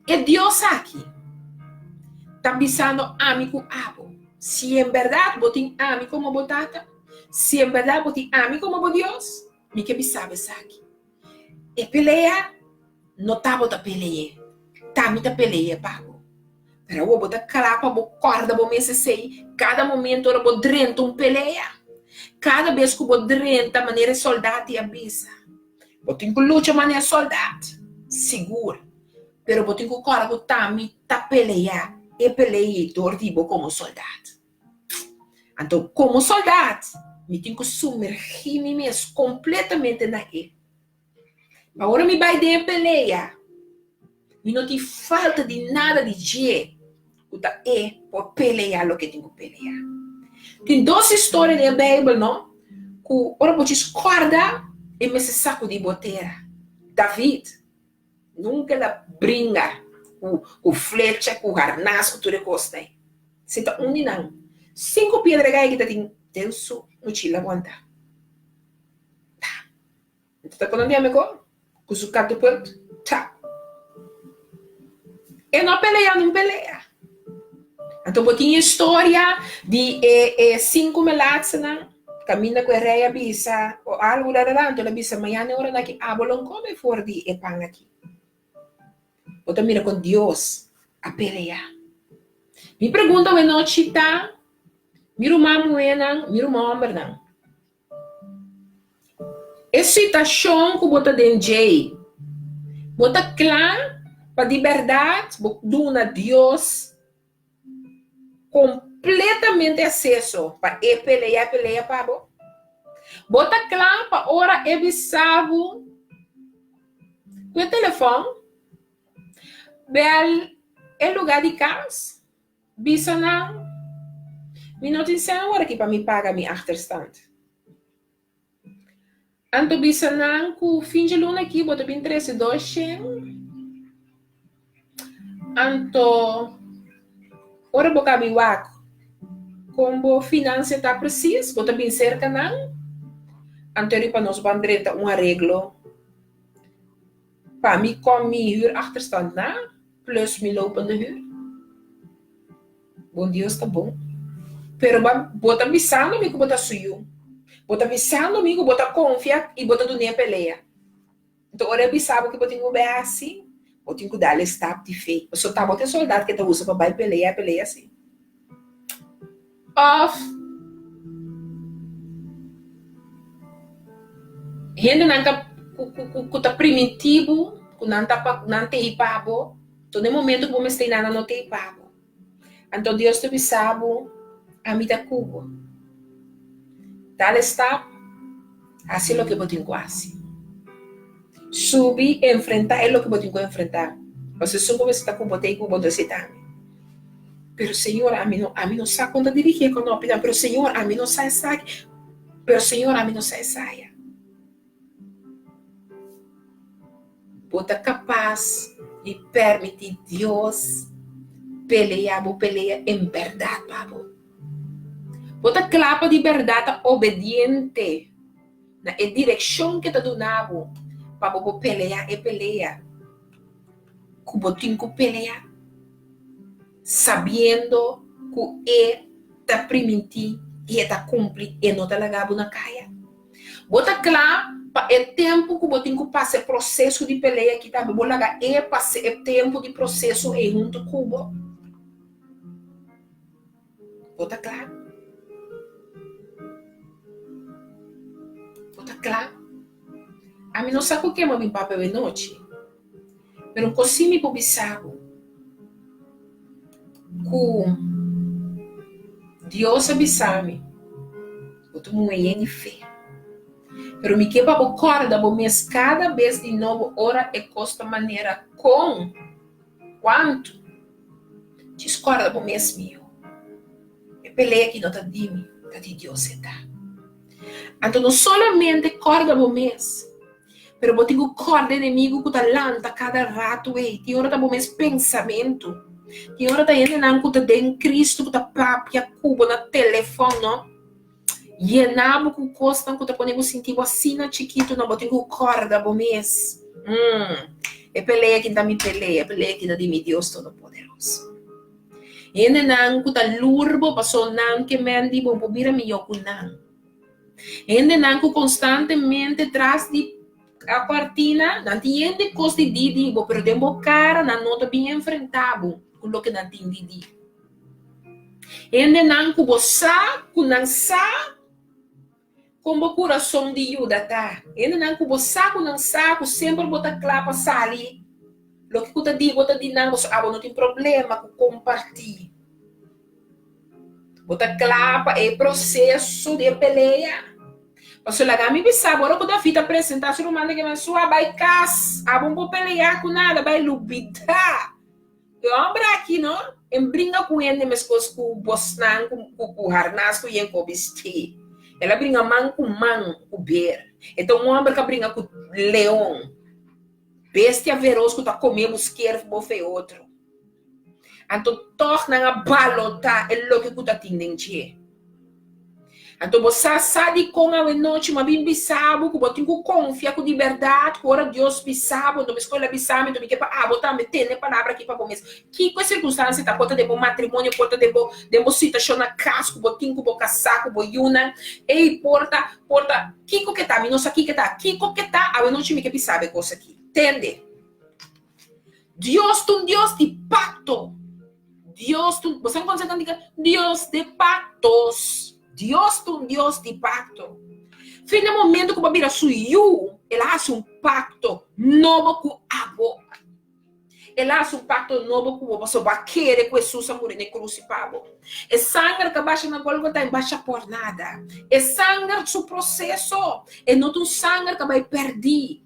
E Dios aki ta bisando ami ku abo, si en bèrdat bo tin ami komo bo Tata, si en bèrdat bo tin ami komo bo Dios, mi ke bisa bo esaki. E pelea no ta bo ta pele'é, ta mi ta pele'é pa bo. Pero awor bo ta kla pa bo kòrda bo mes esei kada momento ora bo drenta un pelea. Kada bes ku bo drenta manera e sòldat a bisa. Bo tin ku lucha manera sòldat, sigur, pero bo tin ku kòrda ku ta mi ta pelea e pelea dor di bo komo sòldat. Anto komo sòldat mi tin ku sumergí mi mes kompletamente na e. Pa ora mi bai den e pelea, mi no tin falta di nada di dje ku ta e por pelea loke tin ku pelea. Tin dos historia den e Beibel no ku ora bo djis kòrda e mester sakudí bo tera. David nunka el a bringa ku flecha, ku harnas, ku tur e kosnan ei. Si ta un di nan, sinku piedra gai ki ta tin den su mochila wanta. Ta. Bo ta kono di ami ko? Ku su katapult? Ta. E no pelea nun pelea. Anto bo tin e storia di e e sinku melatsenan kaminda ku e rei a bisa o algu rarara anto el a bisa mañana e ora aki abo lo kome for di e pan aki. Bo ta mira kon Dios a pelea. Mi pregunta awe nochi ta, mi ruman muhénan, mi ruman hòmbernan, E situashon ku bo ta den djei, bo ta kla pa di bèrdat bo duna Dios kompletamente aseso pa e pelea e pelea pa bo? Bo ta kla pa ora e bisa bo ku e telefòn bèl e lugá di kas? Bisa nan, Mi no tin sèn awor aki pa mi paga mi achterstand. Anto bisa nan ku fin dje luna aki bo ta bin trese doshen. Anto ora bo kabi wak kon bo finansia ta presis, bo ta bin serka nan. Anto riba nos ban drenta un areglo pa mi kon mi huurachterstand na. Plus mi lopende huur. Bon Dios ta bon. Pero ba bo ta bisando mi ku bo ta su yu. Bo ta bisando mi ku bo ta konfia i bo ta dun'é pelea. Enton ora e bisa bo ku bo tin ku bai hasi, bo tin ku dal e stap di fe. Pasobra ta bo ta e soldat ke ta usa pa bai pelea, pelea si. Òf hendenan ta ku ta primintí bo ku nan ta pa nan t'ei pa bo, to den momento ku bo mester nan, nan no t'ei pa bo. Anto Dios ta bisa bo, Ami ta ku bo. Dal e stap, hasi loke bo tin ku hasi. Subi, enfrentá e loke bo tin ku enfrentá. Pasobra esun ku mester ta ku bo t'ei ku bo, entonces ta ami. Pero Señor, ami no, ami no sa kon ta dirigí e konopinan. Pero Señor, ami no sa esaki. Pero Señor, ami no sa esaya. Bo ta kapas di permití Dios pelea bo pelea en bèrdat pa bo? Bo ta kla pa di bèrdat ta obediente na e direkshon ke ta duna bo pa bo por pelea e pelea ku bo tin ku pelea, sabiendo ku e ta primintí i e ta kumpli, e no ta laga bo na kaya. Bo ta kla pa e tempu ku bo tin ku pasa e proseso di pelea aki tambe, bo laga e pasa e tempu di proseso ei huntu ku bo? Bo ta kla? Bo ta kla? Ami no sa ku ke mi papia awe nochi. Pero kosi mi por bisa bo ku Dios a bisa mi, Bo ta un muhé yen di fe. Pero mi ke pa bo kòrda bo mes kada bes di nobo ora e kos ta manera kon, kuantu. Djis kòrda bo mes, mi yu. E pelea aki no ta di mi, ta di Dios e ta. Anto no solamente kòrda bo mes, pero bo tin ku kòrda enemigu ku ta lanta kada ratu ei. Tin ora ta bo mes pensamentu. Tin ora ta hendenan ku ta den Kristu ku ta papia ku bo na telefòn, no. Yena bo ku kosnan ku ta pone bo sinti bo asina chikitu, no. Bo tin ku kòrda bo mes, Mm, e pelea aki ta mi pelea, e pelea aki ta di mi Dios Todopoderoso. Hendenan ku ta lur bo paso nan ke men di bo por bira mihó ku nan. Hendenan ku konstantemente tras di a kortina nan tin yen di kos di di di bo pero den bo kara nan no ta bin enfrentá bo ku loke nan tin di di. Hendenan ku bo sa ku nan sa kon bo kurason di yuda ta. Hendenan ku bo sa ku nan sa ku semper bo ta kla pa sali loke ku ta di bo ta di nan boso abo no tin problema ku kompartí. Bo ta kla pa e proseso di e pelea? Pasobra laga mi bisa bo, ora ku David a presentá su ruman den e sua bai kas, abo no por peleá ku nada, bai lubidá. E hòmber aki no, e bringa ku hende meskos ku bosnan ku harnas ku yen ku bistí. El a bringa man ku man ku ber. E ta un hòmber ku a bringa ku leon, bestia feros ku ta kome bo sker bo fe otro. Anto tòg nan a balotá e loke ku ta tin den dje. Anto bo sa sa dikon awenochi mi a bin bisa bo ku bo tin ku konfia ku di bèrdat ku ora Dios bisa bo, anto mi skol a bisa mi, anto mi ke pa abo tambe tene e palabra aki pa bo mes. Kiko e sirkunstansia ta? Por ta den bo matrimonio, por ta den bo den bo situashon na kas ku bo tin ku bo kasá ku bo yunan. Ey, por ta, por ta, kiko ke ta? Mi no sa kiko ke ta. Kiko ke ta? Awenochi mi ke bisa bo e kos aki. Tende. Dios ta un Dios di pakto. Dios ta un, bo sa konse kantika? Dios de paktos. Dios ta un Dios di pakto. Fin di momento ku bo a bira su yu, el a hasi un pakto nobo ku abo. El a hasi un pakto nobo ku bo pasobra bo a kere ku Hesus a muri na e krusi pa bo. E sanger ku a basha na Golgota e basha por nada. E sanger su proseso, e no ta un sanger ku a bai pèrdí.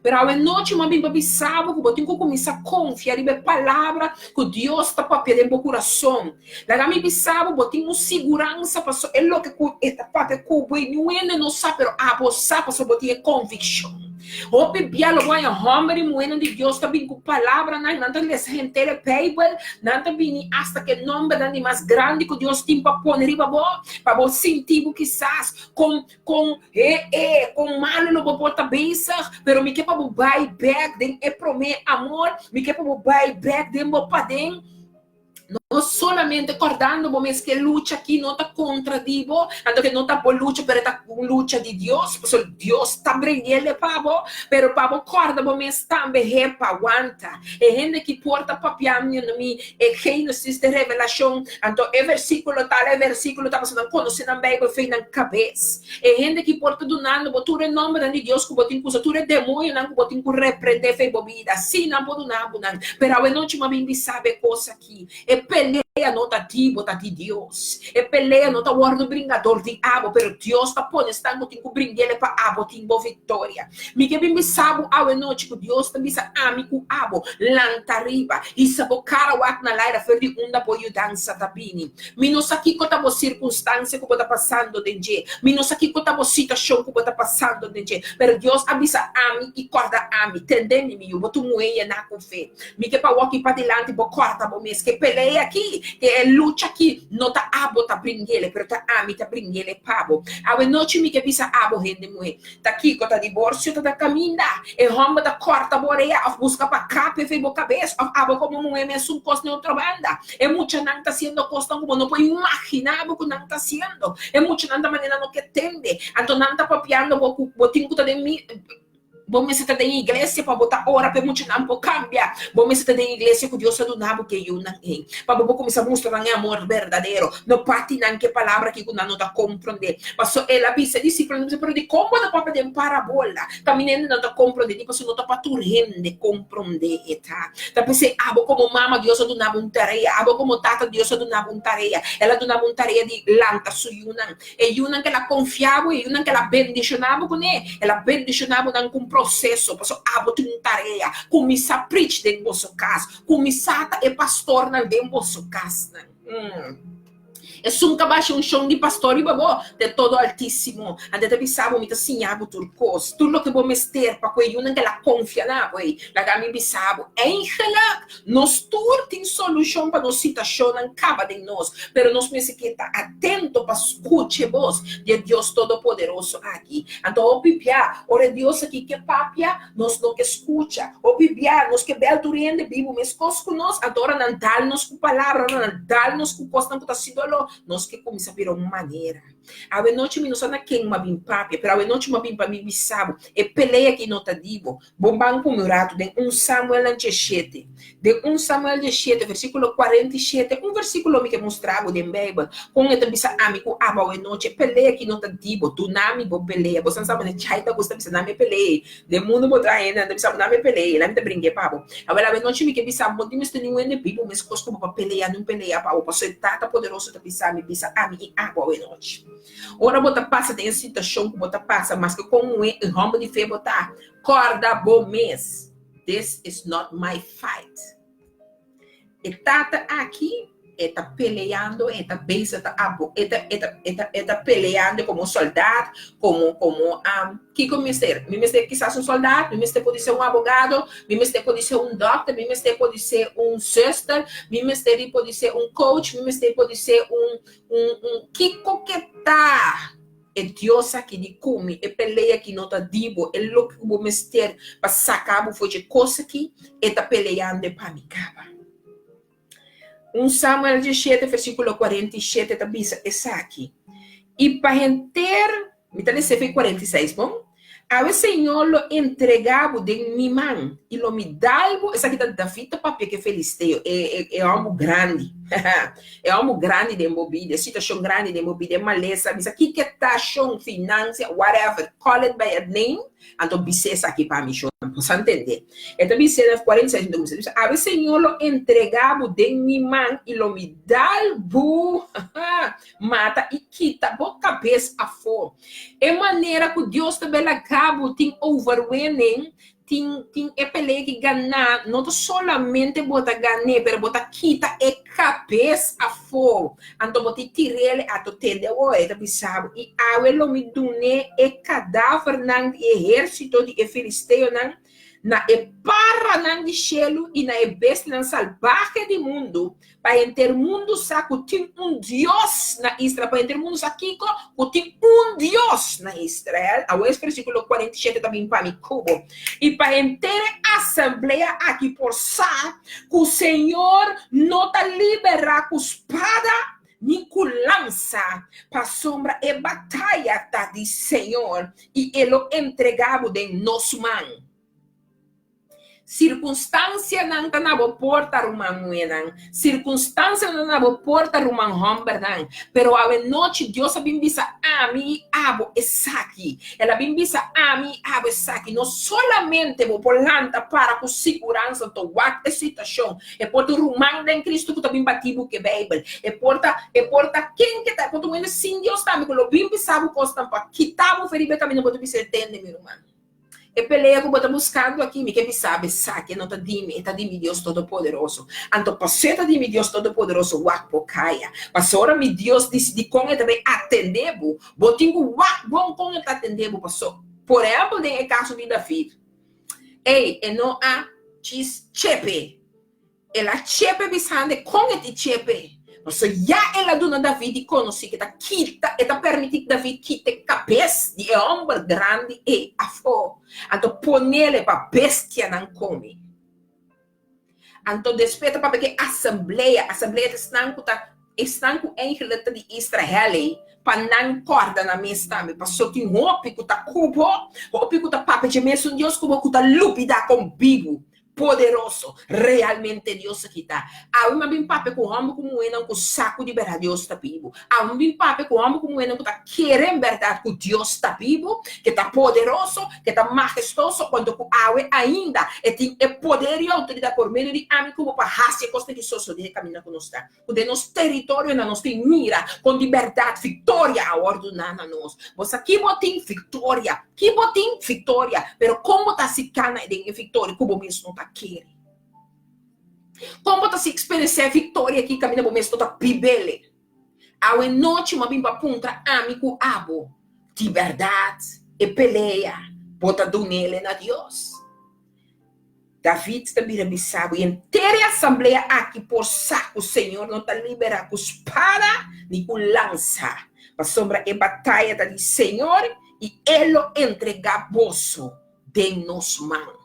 Pero awe nochi mi a bin pa bisa bo ku bo tin ku kuminsá konfia riba e palabra ku Dios ta papia den bo kurason. Laga mi bisa bo, bo tin un siguransa pasobra e loke ku e ta papia ku bo ei niun hende no sa, pero abo sa pasobra bo tin e konvikshon. Hopi bia lo bo haña hòmber i muhénan di Dios ta bin ku palabranan, nan ta lesa henter e Beibel, nan ta bini asta ku e nòmbernan di mas grandi ku Dios tin pa pone riba bo, pa bo sinti bo kisas kon Kon he e, kon malu lo bo por ta bezig, pero mi ke pa bo bai bek den e promé amor, mi ke pa bo bai bek den bo paden, no solamente kòrdando bo mes ke lucha aki no ta kontra di bo, anto ke no ta bo lucha, pero e ta un lucha di Dios, pasobra Dios ta bring'el pa bo, pero pa bo kòrda bo mes tambe he pa wanta. E hende ki por ta papia mi mi e Génesis te Revelashon, anto e versíkulo tal, e versíkulo tal, pasobra nan konosé nan Beibel fei nan kabes. E hende ki por ta dunando bo tur e nòmbernan di Dios ku bo tin ku usa, tur e demoñonan ku bo tin ku reprendé fei bo bida, sí, nan por duna bo nan. Pero awenochi mi a bin bisa bo e kos aki, e pelea no ta di bo, ta di Dios. E pelea no ta wòrdu bringa dor di abo, pero Dios ta pone esnan ku tin ku bring'el pa abo tin bo viktoria. Mi ke bin bisa bo awe nochi ku Dios ta bisa ami ku abo, Lanta riba, hisa bo kara wak na laira for di unda bo yudansa ta bini. Mi no sa kiko ta bo sirkunstansia ku bo ta pasando den dje. Mi no sa kiko ta bo situashon ku bo ta pasando den dje. Pero Dios a bisa ami i kòrda ami, Tende mi, mi yu, bo tur muhé yená ku fe. Mi ke pa wòk i padilanti bo kòrda bo mes ke pelea aki, ke e lucha aki no ta abo ta bring'el, pero ta ami ta bring'el pa bo. Awe nochi mi ke bisa abo, hende muhé, Ta kiko ta diborsio ta ta kaminda? E hòmber ta kòrta bo orea òf buska pa kapia fei bo kabes òf abo komo muhé mesun kos den otro banda. E muchanan ta hasiendo kosnan ku bo no por imaginá bo ku nan ta hasiendo. E muchanan ta manera no ke tende. Anto nan ta papiando bo ku bo tin ku ta den mi. Bo mester ta den iglesia pa bo ta ora pa e muchanan por kambia. Bo mester ta den iglesia ku Dios a duna bo ku e yunan ei, pa bo por kuminsá mustra nan e amor berdadero. No parti nan ku e palabra aki ku nan no ta komprondé. Pasobra el a bisa e disipelnan, Pero dikon bo ta papia den parabola? Kaminda hende no ta komprondé di pasobra no ta pa tur hende komprondé e ta. Ta p'esei abo komo mama Dios a duna bo un tarea, abo komo tata Dios a duna bo un tarea. El a duna bo un tarea di lanta su yunan. E yunan ku el a konfia bo, e yunan ku el a bendishoná bo kuné, el a bendishoná bo nan ku un proseso, pasobra abo tin un tarea. Kuminsá preach den boso kas, kuminsá ta e pastornan den boso kasnan. Esun ka basha un shon di pastor riba bo, ta e Todo Altísimo. Anto e ta bisa bo, Mi ta siña bo tur kos, tur loke bo mester pa ku e yunan ku el a konfia na bo. Ei, laga mi bisa bo, Eigenlijk, nos tur tin solushon pa nos situashonnan kaba den nos, pero nos mester ke ta atento pa skucha e bos di e Dios Todopoderoso aki. Anto hopi bia, ora e Dios aki ke papia, Nos no ke skucha. Hopi bia nos ke bel tur hende bibu meskos ku nos, anto ora nan dal nos ku palabra, ora nan dal nos ku kosnan ku ta hasi doló, nos ke kuminsá bira un manera. Awe nochi mi no sa na ken mi a bin papia, pero awe nochi mi a bin pa mi bisa bo, e pelea aki no ta di bo. Bo ban ku mi un ratu den un Samuelnan diesshete. Den un Samuel diesshete, versíkulo 47, un versíkulo mi ke mustra bo den Beibel, kon e ta bisa ami ku abo awe nochi, e pelea aki no ta di bo, duna mi bo pelea. Bo san sa manera Chai ta gusta bisa, Nami e pelea ei. Den mundu bo traha hende, nan ta bisa bo, Nami e pelea ei, nami ta bring'é pa bo. Awel awe nochi mi ke bisa bo, bo tin mester niun hende bibu meskos ku bo pa pelea niun pelea pa bo, pasobra e Tata poderoso ta bisa mi, bisa ami i abo awe nochi. Ora bo ta pasa den e situashon ku bo ta pasa, maske kon muhé i hòmber di fe bo ta, kòrda bo mes, This is not my fight. E tata aki, e ta peleando, e ta bezig ta abo, e ta, e ta, e ta, e ta peleando komo soldat, komo, komo, um, kiko mi mester? Mi mester kisas un soldat, mi mester podi ser un abogado, mi mester podi ser un dokter, mi mester podi ser un zuster, mi mester podi ser un coach, mi mester podi ser un, un, un, kiko ke ta? E Dios aki di ku mi, e pelea aki no ta di bo, e loke ku bo mester pa saka bo for dje kos aki, e ta peleando e pa mi kaba. Un Samuel diesshete versíkulo 47 ta bisa esaki, I pa henter, mi ta lesa efe 46, bon? Awe Señor lo entregá bo den mi man, i lo mi dal bo, esaki ta David ta papia ku e filisteo, e e hòmber grandi, e hòmber grandi den bo bida, e situashon grandi den bo bida, e malesa, bisa kiko e ta, shon, finansia, whatever, call it by a name, anto bis'é esaki pa mi, shon, bo sa ntendé. E ta bis'é na 46, mi ta bisa, awe Señor lo entregá bo den mi man, i lo mi dal bo, mata i kita bo kabes afó. E manera ku Dios ta bela gabo tin overwinning, tin tin e pelea ki ganá, no ta solamente bo ta gané, pero bo ta kita e kabes afó. Anto bo tin tir'el ato tende awor, e ta bisa bo, i awe lo mi dun'é e kadavernan di e ehérsito di e filisteonan, na e paranan di shelu i na e bestianan salbahe di mundu, pa henter mundu sa ku tin un Dios na Israel, pa henter mundu sa kiko? Ku tin un Dios na Israel. Awor es versíkulo 47 ta bin pa mi ku bo. I pa henter e asamblea aki por sa ku Señor no ta liberá ku spada ni ku lansa, pasobra e bataya ta di Señor i e lo entregá bo den nos man. Sirkunstansianan ta na bo porta, ruman muhénan. Sirkunstansianan ta na bo porta, ruman hòmbernan. Pero awenochi Dios a bin bisa ami i abo esaki. El a bin bisa ami i abo esaki. No solamente bo por lanta para ku siguransa to wak e situashon. E por ta un ruman den Cristo ku ta bin bati bo ku e Beibel. E por ta, e por ta ken ke ta, e por ta un hende sin Dios tambe ku lo bin bisa bo kosnan pa kita bo for riba e kaminda bo ta bisa e tende, mi ruman. E pelea ku bo ta buskando aki, mi ke bisa bo esaki, e no ta di mi, e ta di mi Dios Todopoderoso. Anto pasobra e ta di mi Dios Todopoderoso, wak bo kaya. Pasobra ora mi Dios disidí kon e ta bai atendé bo, bo tin ku wak bon kon e ta atendé bo. Pasobra, por ehèmpel den e kaso di David, ey, e no a djis chepe. El a chepe bisando kon e tin chepe. Pasobra ya el a duna David di konosí ku e ta kita, e ta permití David kita e kabes di e hòmber grandi ei afó, anto ponele pa bestianan kome. Anto despues ta papia ku e asamblea, asamblea ta esnan ku ta, esnan ku eigenlijk ta di Israel ei. Pa nan kòrda nan mes tambe, paso tin hopi ku ta ku bo, hopi ku ta papia dje mesun Dios ku bo, ku ta lubidá kon bibu, poderoso, realmente Dios aki ta. Awe mi a bin papia ku hòmber ku muhénan ku sa ku di bèrdat Dios ta bibu. Awe mi bin papia ku hòmber ku muhénan ku ta kere en bèrdat ku Dios ta bibu, ke ta poderoso, ke ta mahestoso, kuanto ku awe ainda e tin e poder i outoridat por medio di ami ku bo pa hasi e kosnan ki sosodé e kaminda ku nos ta. Ku den nos teritorionan nos tin mira kon di bèrdat viktoria a wòrdu duna na nos. Bo sa ki bo tin? Viktoria. Ki bo tin? Viktoria. Pero kon bo ta hasi kana den e viktoria ku bo mes no ta kere? Kon bo ta hasi eksperensiá e viktoria aki kaminda bo mes no ta bib'el? Awe nochi bo a bin pa puntra ami ku abo, di bèrdat e pelea bo ta dun'el na Dios? David ta bira bisa bo, i henter e asamblea aki por sa ku señor no ta liberá ku spada ni ku lansa, pasobra e bataya ta di señor i e lo entregá boso den nos man.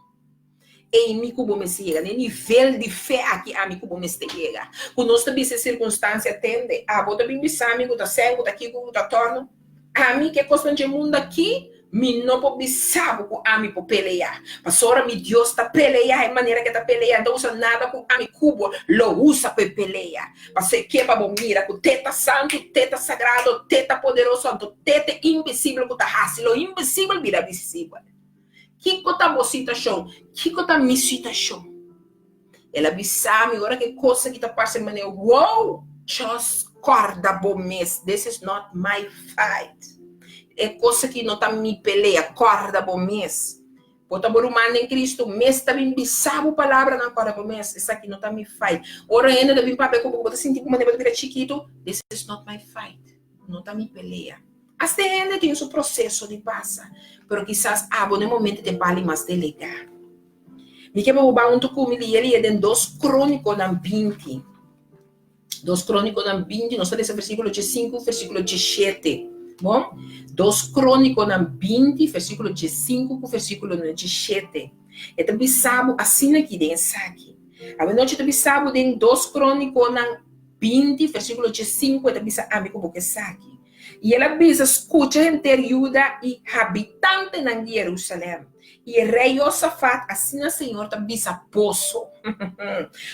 Ei mi ku bo mester yega na e nivel di fe aki ami ku bo mester yega, ku nos ta bisa e sirkunstansia tende, abo ta bin bisa mi ku ta sèn, ku ta kiko, ku ta tòrnu. Ami ke kosnan dje mundu aki, mi no por bisa bo ku ami por pelea. Pasobra mi Dios ta pelea e manera ku e ta pelea, e no ta usa nada ku ami ku bo lo usa pa e pelea. Pasobra e ke pa bo mira ku te ta santu, te ta sagrado, te ta poderoso, anto te ta e invisibel ku ta hasi lo invisibel bira visibel. Kiko ta bo situashon? Kiko ta mi situashon? El a bisa mi ora ku e kos aki ta parse manera wow, just kòrda bo mes, this is not my fight. E kos aki no ta mi pelea, kòrda bo mes. Bo ta bo ruman den Kristu mes ta bin bisa bo palabranan, kòrda bo mes, esaki no ta mi fight. Ora hende ta bin papia ku bo, bo ta sinti ku manera bo ta bira chikitu, this is not my fight, no ta mi pelea. Asta e hende tin su proseso di pasa, pero kisas abo na e momento ta e bali mas delegá. Mi ke pa bo bai huntu ku mi lia lia den Dos Krónikonan 20. Dos Krónikonan 20, nos ta lesa versíkulo 5, versíkulo 7. Bon? Dos Krónikonan 20, versíkulo 5 ku versíkulo 7. E ta bisa bo asina aki den esaki. Awe nochi ta bisa bo den Dos Krónikonan 20, versíkulo 5, e ta bisa ami ku bo ke esaki. I el a bisa, Skucha henter Juda i habitantenan di Jerusalèm, i e rei Josafat, asina señor ta bisa boso,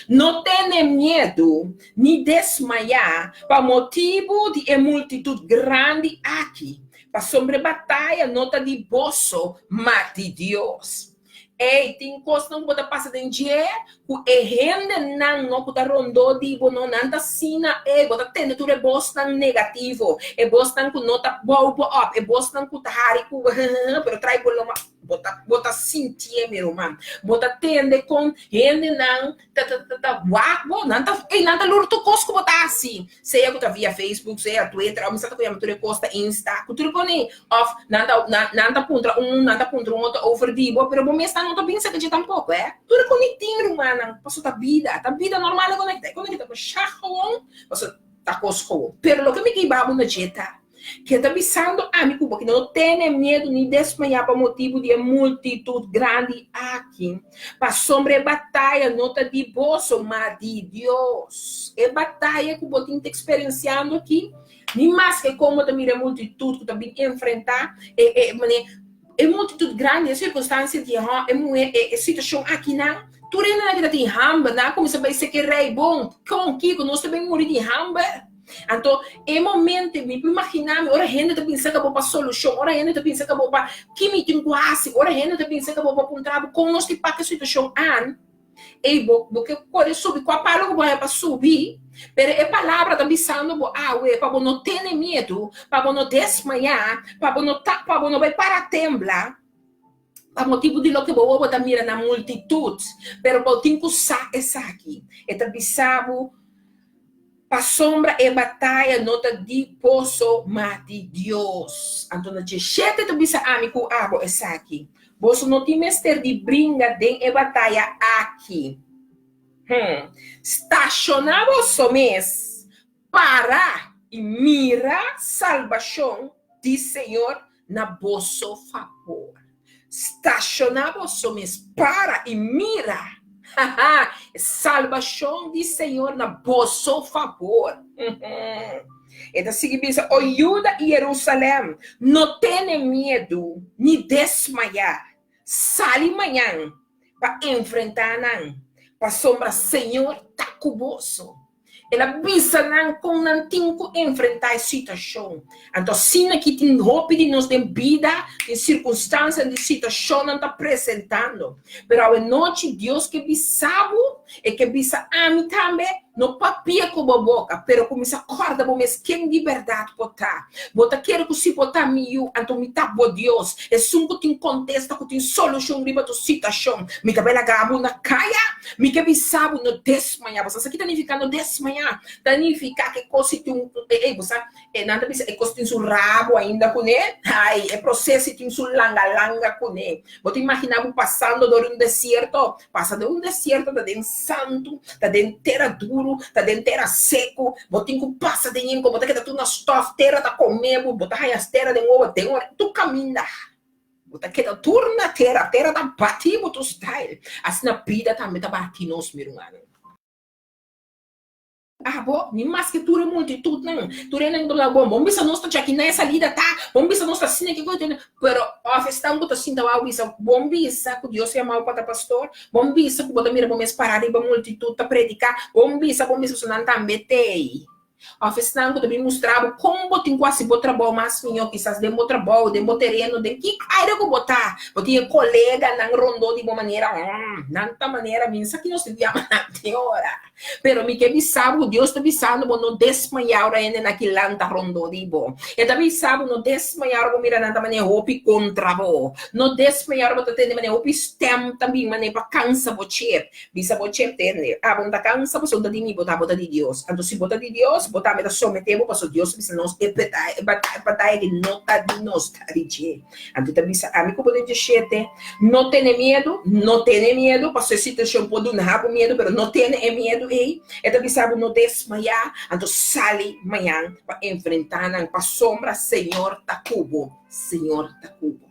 No tene miedu ni desmayá pa motibu di e multitut grandi aki, pasobra e bataya no ta di boso, ma di Dios. Ey, tin kosnan ku bo ta pasa den dje ku e hendenan no ku ta rondó di bo no, nan ta asina, ey, bo ta tende tur e bosnan negativo, e bosnan ku no ta bou bo op, e bosnan ku ta hari ku bo, pero trai bo loma, bo ta, bo ta sintié mi ruman. Bo ta tende kon hendenan ta, ta, ta, ta wak bo, nan ta, ey, nan ta lur tur kos ku bo ta hasi. Sea ku ta via Facebook, sea Twitter, òf mi sa ta ku yama tur e kos ta Insta, ku tur e kos ei. Òf nan ta nan ta puntra un, nan ta puntra un otro over di bo, pero bo mes nan no ta bin sa ke dje tampoko, eh. Tur e kos ei tin, rumannan, pasobra ta bida, ta bida normal e konekta, e konekta ku shag gewoon, pasobra ta kos gewoon. Pero loke mi ke hiba bo na dje ta, Ke ta bisando ami ku bo ki no tene miedu ni desmayá pa motibu di e multitut grandi aki, pasobra e bataya no ta di boso, ma di Dios. E bataya ku bo tin ta eksperensiando aki, ni maske kon bo ta mira e multitut ku ta bin enfrentá e e manera e multitut grandi, e sirkunstansia di e e muhé, e situashon akinan, tur hendenan ki ta tin hamber, nan a kuminsá bai seke rei, Bon, kon, kiko, nos ta bin muri di hamber? Anto, e momento, mi por imaginá mi, ora hende ta bin saka bo pa solushon, ora hende ta bin saka bo pa ki mi tin ku hasi, ora hende ta bin saka bo pa puntra bo kon nos tin pak e situashon an, ey bo bo ke kore subi kua palo ku bo haña pa subi, pero e palabra ta bisando bo awe pa bo no tene miedu, pa bo no desmayá, pa bo no ta pa bo no bai para tembla, pa motibu di loke bo wowo ta mira na multitut, pero bo tin ku sa esaki, e ta bisa bo, Pasobra e bataya no ta di boso, ma di Dios. Anto na djeshete ta bisa ami ku abo esaki, Boso no tin mester di bringa den e bataya aki. Hm. Stashoná boso mes, para i mira salbashon di Señor na boso fabor. Stashoná boso mes, para i mira, haha, e salbashon di Señor na boso fabor. E ta sigui bisa, O Juda i Jerusalèm, no tene miedu ni desmayá. Sali mañan pa enfrentá nan, pasobra Señor ta ku boso. El a bisa nan kon nan tin ku enfrentá e situashon. Anto asina ki tin hopi di nos den bida, tin sirkunstansianan di situashonnan ta presentando. Pero awenochi Dios ke bisa bo, e ke bisa ami tambe, no papia ku bo boka, pero kuminsá kòrda bo mes ken di bèrdat bo ta. Bo ta kere ku si bo ta mi yu, anto mi ta bo Dios, esun ku tin kontesta, ku tin solushon riba tur situashon. Mi ta bai laga bo na kaya? Mi ke bisa bo no desmayá. Bo sa sa ki ta nifiká no desmayá? Ta nifiká ku e kos si tin un, ey, bo sa, e nan ta bisa e kos tin su rabo ainda kuné. Ai, e proses si tin su langa langa kuné. Bo ta imaginá bo pasando dor di un desierto? Pasa den un desierto ta den santu, ta den tera duru, ta den tera seku. Bo tin ku pasa den yen ku bo ta keda tur na stòf, tera ta kome bo, bo ta haña tera den wowo, den ora, tur kaminda. Bo ta keda tur na tera, tera ta bati bo tur style. Asina bida tambe ta bati nos, mi rumannan. Abo, ni maske tur e multitudnan, tur e nan ta bon, bon bisa nos ta djaki na e salida ta, bon bisa nos ta asina ki koe, pero of esnan ku ta sinta wou bisa, bon bisa ku Dios yamau pa ta pastor, bon bisa ku bo ta mira bo mes pará riba multitud ta prediká, bon bisa, bon bisa, pasobra nan tambe t'ei. Òf esnan ku ta bin mustra bo kon bo tin ku hasi bo trabou mas mihó, kisas den bo trabou, den bo tereno, den ki área ku bo ta. Bo tin e koleganan rondó di bo manera, nan ta manera mi no sa ki nos tin ku yama nan te ora. Pero mi ke bisa bo ku Dios ta bisando bo no desmayá ora hendenan ki lanta rondó di bo. E ta bisa bo no desmayá ora bo mira nan ta manera hopi kontra bo. No desmayá ora bo ta tende manera hopi stèm ta bin manera pa kansa bo chep. Bisa bo chep tende, Abo no ta cansa pasobra no ta di mi, bo ta bo ta di Dios. Anto si bo ta di Dios, bo tambe ta somete bo pasobra Dios ta bisa nos e bataya aki no ta di nos, ta di dje. Anto e ta bisa ami ku bo den djeshete, No tene miedu, no tene miedu, pasobra e situacion por duna bo miedu, pero no tene e miedu ei. E ta bisa bo no desmaya, anto sali mañan pa enfrenta nan, pasobra Señor ta ku bo, Señor ta ku bo.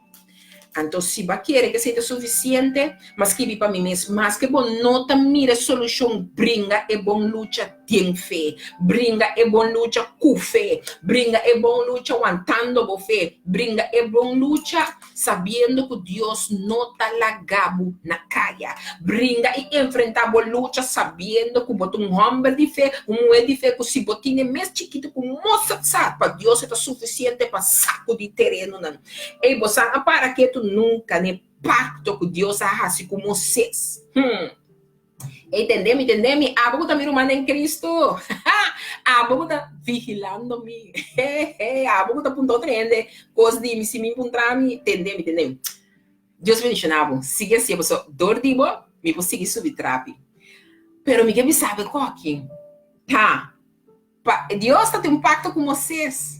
Anto si bo a kere ke esei ta sufisiente, m'a skibi pa mi mes, maske bo no ta mira solushon, bringa e bon lucha den fe, bringa e bon lucha ku fe, bringa e bon lucha wantando bo fe, bringa e bon lucha sabiendo ku Dios no ta laga bo na kaya. Bringa i enfrentá bo lucha sabiendo ku bo ta un hòmber di fe, un muhé di fe, ku si bo tine mes chikitu ku mosa sa, pa Dios e ta sufisiente pa sakudí terenonan. Ey, bosan a para ketu nunca n'e pacto cu Dios a haci cu Moisés. Hmm. Ey, tende mi, tende mi, abo cu ta mi ruman den Cristo. Abo cu ta vigilando mi. Hey, hey, abo cu ta punta otro hende cos di mi, si mi puntra mi, tende mi, tende mi. Dios bendiciona bo. Sigui así, pasobra dor di bo, mi por sigui subi trapi. Pero mi ke bisa bo koki. Ha. Pa Dios ta tin un pakto ku Moisés.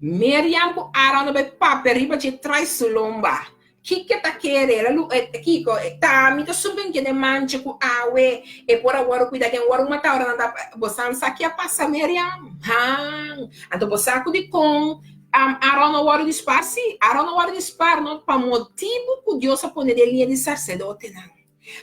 Miriam ku Aaron a bai papia riba dje trai su lomba. Kiko e ta kere? El a lu e kiko? Ta mi ta subi den kende mancha ku awe e por a wòrdu kuida ken wòrdu matá ora nan ta Bo san sa ki a pasa Miriam? Han! Anto bo sa ku dikon Aaron a wòrdu di spar? Sí, Aaron a wòrdu di spar no pa motibu ku Dios a pone den liña di sarsedotenan.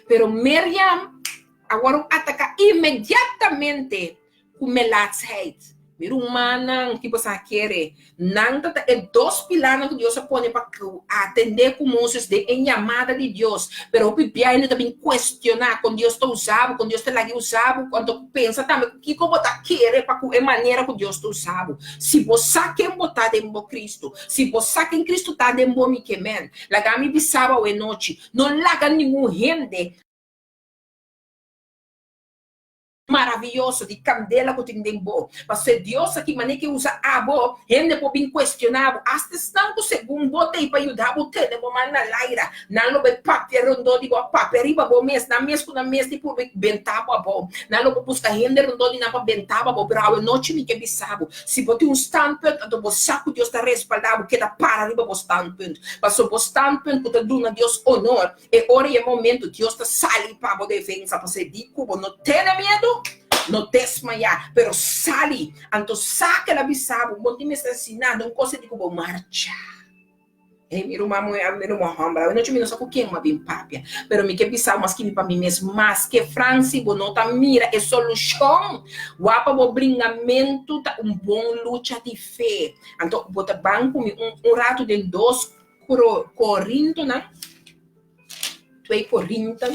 Pero Miriam a wòrdu ataká inmediatamente ku melaatsheid. Mi rumannan, ki boso a kere? Nan ta ta e dos pilarnan ku Dios a pone pa atendé ku Moses den e yamada di Dios. Pero hopi biaha hende ta bin kuestioná kon Dios ta usa bo, kon Dios ta lag'é usa bo. Anto pensa tambe ku kiko bo ta kere pa ku e manera ku Dios ta usa bo. Si bo sa ken bo ta den bo Kristu, si bo sa ken Kristu ta den bo, mi ke men. Laga mi bisa bo awe nochi, no laga ningun hende. Maraviyoso di kandela ku tin den bo. Pasobra e Dios aki manera ke usa abo, hende por bin kuestioná bo. Asta esnan ku segun bo ta ei pa yuda bo tene bo man na laira, nan lo bai papia rondó di bo, a papia riba bo mes, nan mes ku nan mes di purba benta bo abou. Nan lo por buska hende rondó di nan pa benta bo abou. Pero awe nochi mi ke bisa bo, si bo tin un standpunt, anto bo sa ku Dios ta respaldá bo, keda para riba bo standpunt. Pasobra bo standpunt ku ta duna Dios onor, E ora i e momento Dios ta sali pa bo defensa, pasobra e di ku bo no tene miedu, no desmayá, pero sali. Anto sa ku el a bisa bo, bo no tin mester hasi nada, un kos e di ku bo marcha. Hey, mi ruman muhé, mi ruman hòmber, awe nochi mi no sa ku ken mi a bin papia, pero mi ke bisa bo maske mi pa mi mes, maske Franci bo no ta mira e solushon, wak pa bo bringamentu ta un bon lucha di fe. Anto bo ta ban ku mi un un ratu den dos Korintonan, twee Korinten,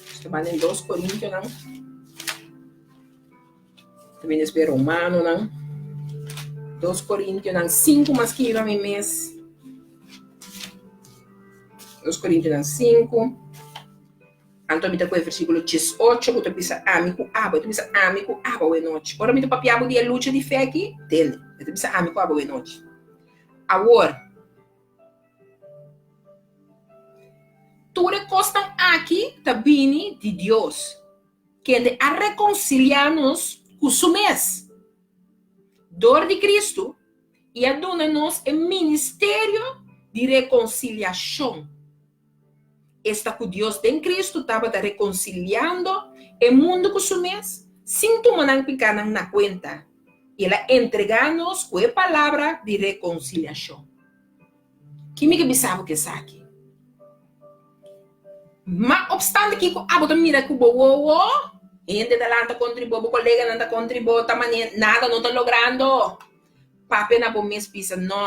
nos ta ban den dos Korintonan. Ta bini despues Romanonan, dos Korintionan sinku mas kiba mi mes. Dos Korintionan sinku. Anto mi ta kohe versíkulo diesocho ku ta bisa ami ku abo. E ta bisa ami ku abo awe nochi. Ora mi ta papia bo di e lucha di fe aki, tende. E ta bisa ami ku abo awe nochi. Awor, tur e kosnan aki ta bini di Dios. Kende a rekonsiliá nos ku su mes dor di Kristu i a duna nos e ministerio di rekonsiliashon, esta ku Dios den Kristu tabata rekonsiliando e mundu ku su mes sin tuma nan pikánan na kuenta, i el a entregá nos ku e palabra di rekonsiliashon. Ki mi ke bisa bo ku esaki? Ma opstante kiko abo ta mira ku bo wowo, hende ta lanta kontra bo, bo koleganan ta kontra bo, ta manera nada no ta logrando. Papia na bo mes bisa, No,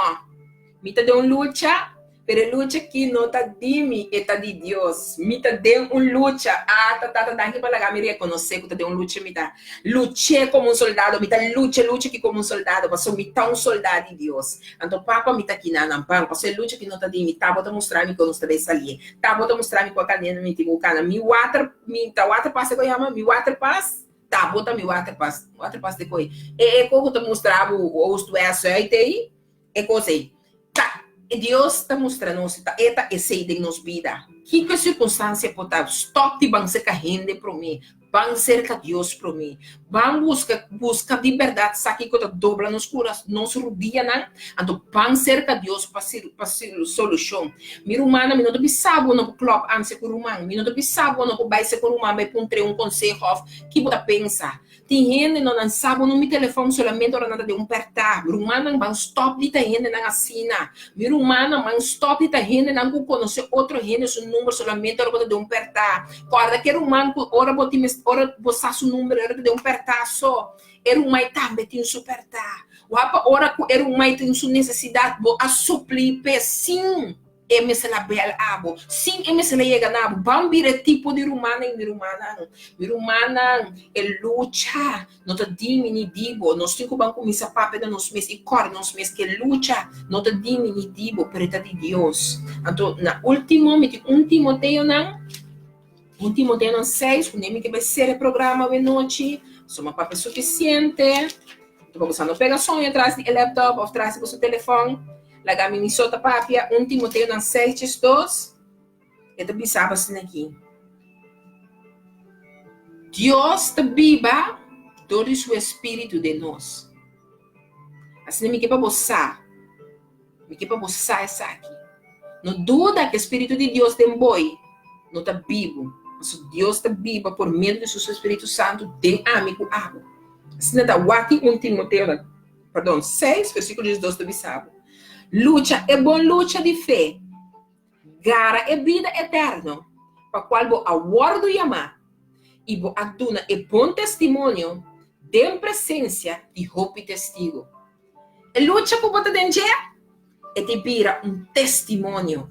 mi ta den un lucha, pero e lucha aki no ta di mi, e ta di Dios. Mi ta den un lucha. Ata, Tata, danki pa laga mi rekonosé ku ta den un lucha mi ta. Luch'é komo un soldado, mi ta lucha e lucha aki komo un soldado, pasobra mi ta un soldá di Dios. Anto Papa mi ta kina nan pan, pasobra e lucha ki no ta di mi, Tabo ta mustra mi kon nos ta bay salié. Tabo ta mustra mi kua kanena mi tin ku kana. Mi water, mi ta water pas e ku yama? Mi water pas? Tabo ta mi water pas. Water pas di koi? E e ko ku ta mustra bo oost, west, zuid ei, e kos ei. Ta, Dios ta mustra nos, ta e ta esei den nos bida. Kiko e sirkunstansia por ta, stòp di ban serka hende promé. Ban serka Dios promé. Ban buska, buska di bèrdat sa kiko ta dobla nos kuras, nos rudianan, anto ban serka Dios pa pa solushon. Mi rumannan, mi no ta bisa bo no por klòp ansia ku ruman, mi no ta bisa bo no por bai serka un ruman bai puntr'é un konseho òf ki bo ta pensa. Tin hende no nan sa bo no mi telefòn solamente ora nan ta den un pèrtá. Mi rumannan ban stòp di ta hendenan asina. Mi rumannan ban stòp di ta hendenan ku konosé otro hende su number solamente ora bo ta den un pèrtá. Kòrda ku e ruman ku ora bo tin mes ora bo sa su number ora ta den un pèrtá so, e ruman tambe tin su pèrtá. Wak pa ora ku e ruman tin su nesesidat bo a suplí p'e sin. E mester a bel abo. Sin e mester a yega na abo. Ban bira e tipo di rumannan i mi rumannan. Mi rumannan, e lucha no ta di mi ni di bo. Nos tin ku ban kuminsá papia na nos mes i kòrda nos mes ku e lucha no ta di mi ni di bo, pero e ta di Dios. Anto, na último, mi tin un Timoteonan, un Timoteonan seis, ku mi ke bai sera e programa awe nochi. Pasobra mi a papia sufisiente. Anto pa boso no pega soño tras di e laptop òf tras di boso telefòn. Laga mi miso ta papia un Timoteonan seis diesdos, e ta bisa bo asina aki, Dios ta biba dor di su espiritu den nos. Asina mi ke pa bo sa, mi ke pa bo sa esaki. No duda ku e spiritu di Dios den boi no ta bibu, pasobra Dios ta biba por medio di su spiritu santu den ami ku abo. Asina ta wak un Timoteonan. Perdon, 6, versíkulo 12 ta bisa bo, Lucha e bon lucha di fe, gara e bida eterno pa kual bo a wòrdu yamá i bo a duna e bon testimonio den presensia di hopi testigu. E lucha ku bo ta den dje, e ta bira un testimonio.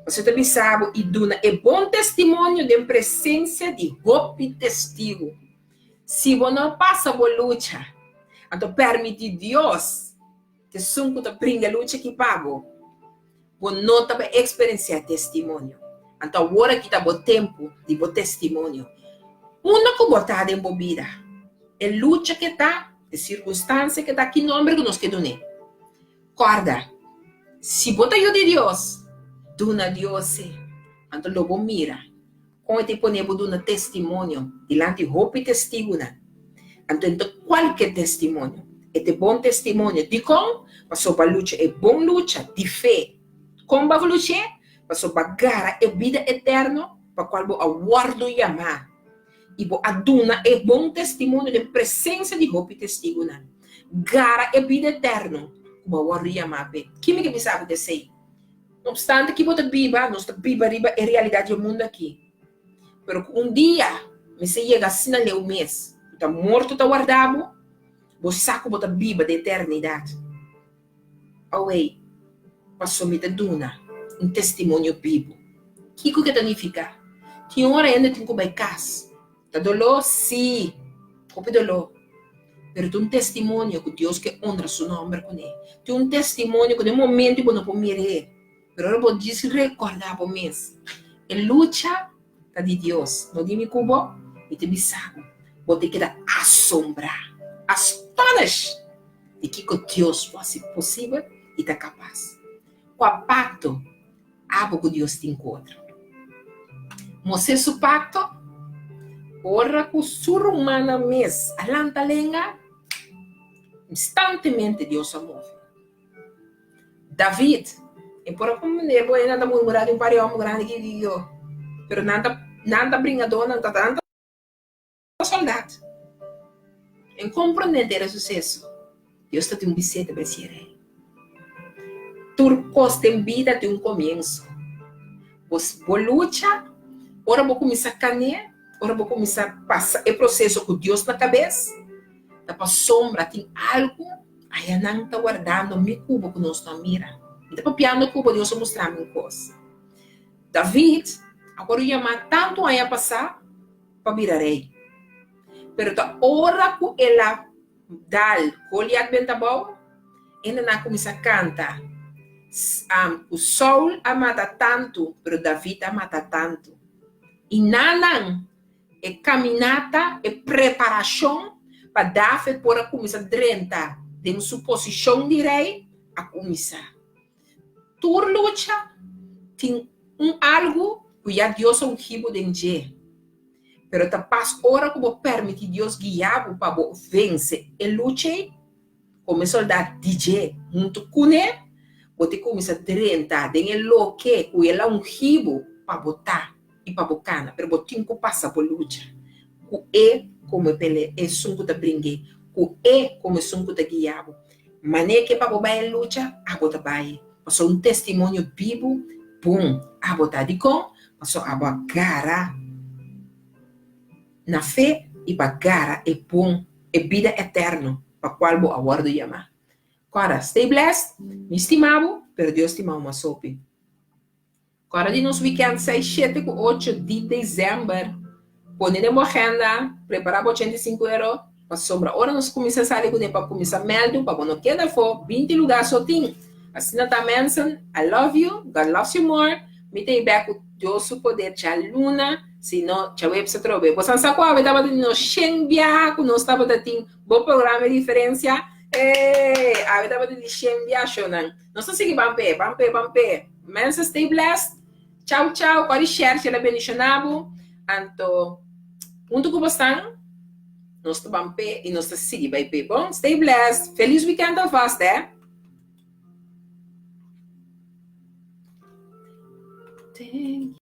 Pasobra e ta bisa bo i duna e bon testimonio den presensia di hopi testigu. Si bo no pasa bo lucha, anto permití Dios, t'esun ku ta bringa lucha aki pa bo, bo no ta bai eksperensiá testimonio. Anto awor aki ta bo tempu di bo testimonio. Unda ku bo ta den bo bida, e lucha ke ta, e sirkunstansia ke ta, ki nomber ku nos ke dun'é? Kòrda, si bo ta yu di Dios, duna Dios e, anto lo bo mira Kon e ta pone bo duna testimonio dilanti hopi testigunan? Anto e no ta kualke testimonio, e ta e bon testimonio. Dikon? Pasobra bo a lucha e bon lucha di fe. Kon bo a luch'é? Pasobra bo a gara e bida eterno pa kual bo a wòrdu yamá, i bo a duna e bon testimonio den presensia di hopi testigunan. Gara e bida eterno. ku bo a wòrdu yamá p'e. Ki mi ke bisa bo ku esei? No opstante ki bo ta biba, nos ta biba riba e realidat di e mundu akí. Pero ku un dia mester yega asina leu mes ku ta morto ta warda bo, bo sa ku bo ta biba den eternidat. Awei, paso mi ta duna un testimonio bibu. Kiko ke ta nifiká? Tin ora hende tin ku bai kas. Ta doló? Sí, hopi doló. Pero ta un testimonio ku Dios ke onra su nòmber kuné. Tin un testimonio ku den momento bo no por mir'é, pero ora bo djis rekòrdá bo mes, e lucha ta di Dios, no di mi ku bo, mi ta bisa bo, bo ta keda asombrá, astonished, di kiko Dios por hasi posibel i ta kapas. Kua pakto abo ku Dios tin ku otro? Moisés su pakto, ora ku su rumannan mes a lanta lenga, instantemente Dios a move. David, e por a komprendé bo, e nan ta murmurá di un par di hòmber grandi ki ki yo, pero nan ta nan ta bringadónan, ta nan ta soldat. En komprendé henter e suseso, Dios ta tin un biseta pa e siere. Tur kos den bida tin un komienso. Bo bo lucha, ora bo kuminsá kané, ora bo kuminsá pasa e proseso ku Dios na kabes, ta pasobra tin algu aya nan ta wardando mi ku bo ku nos no a mira. Mi ta papiando ku bo, Dios a mustra mi un kos. David a wòrdu yamá tantu aña pasá pa bira rei. Pero ta ora ku el a dal Goliat benta abou, hende nan a kuminsá kanta, ku Saul a mata tantu, pero David a mata tantu. I nanan e kaminata, e preparashon pa David por a kuminsá drenta den su posishon di rei a kuminsá. Tur lucha tin un algu ku ya Dios a ungi bo den dje. Pero ta pas ora ku bo permití Dios guia bo pa bo vense e lucha ei, komo e sòldat di dje huntu kuné, bo ta kuminsá drenta den e loke ku el a ungi bo pa bo ta i pa bo kana. Pero bo tin ku pasa bo lucha ku e komo e pele esun ku ta bring'é, ku e komo esun ku ta guia bo. Manera ke pa bo bai e lucha, abo ta bai. Pasobra un testimonio bibu bon abo ta. Dikon? Pasobra abo a gara na fe i pa gara e bon, e bida eterno pa kual bo a wòrdu yamá. Kòrda, stay blessed, mi stima bo, pero Dios stima bo mas hopi. Kòrda di nos wikènt seis, shete ku ocho di desèmber. Pone den bo agenda, prepará bo 85 euro, pasobra ora nos kuminsá sali kuné pa kuminsá mèldu pa bo no keda afó, 20 lugá so tin. Asina ta mensen, I love you, God loves you more, mi ta ei bèk ku Dios su poder djaluna, si no djaweps atrobe. Bo san sa ku awe tabata di nos shen biaha ku nos tabata tin bo programa e diferensia? Eey! Awe tabata di shen biaha shownan. Nos ta sigui ban p'e, ban p'e, ban p'e. Mensen stay blessed. Chau chau, kòrda share si el a bendishoná bo. Anto huntu ku bosnan nos ta ban p'e i nos ta sigui bai p'e. Bon, stay blessed. Felis weekend alvast eh. Thank you.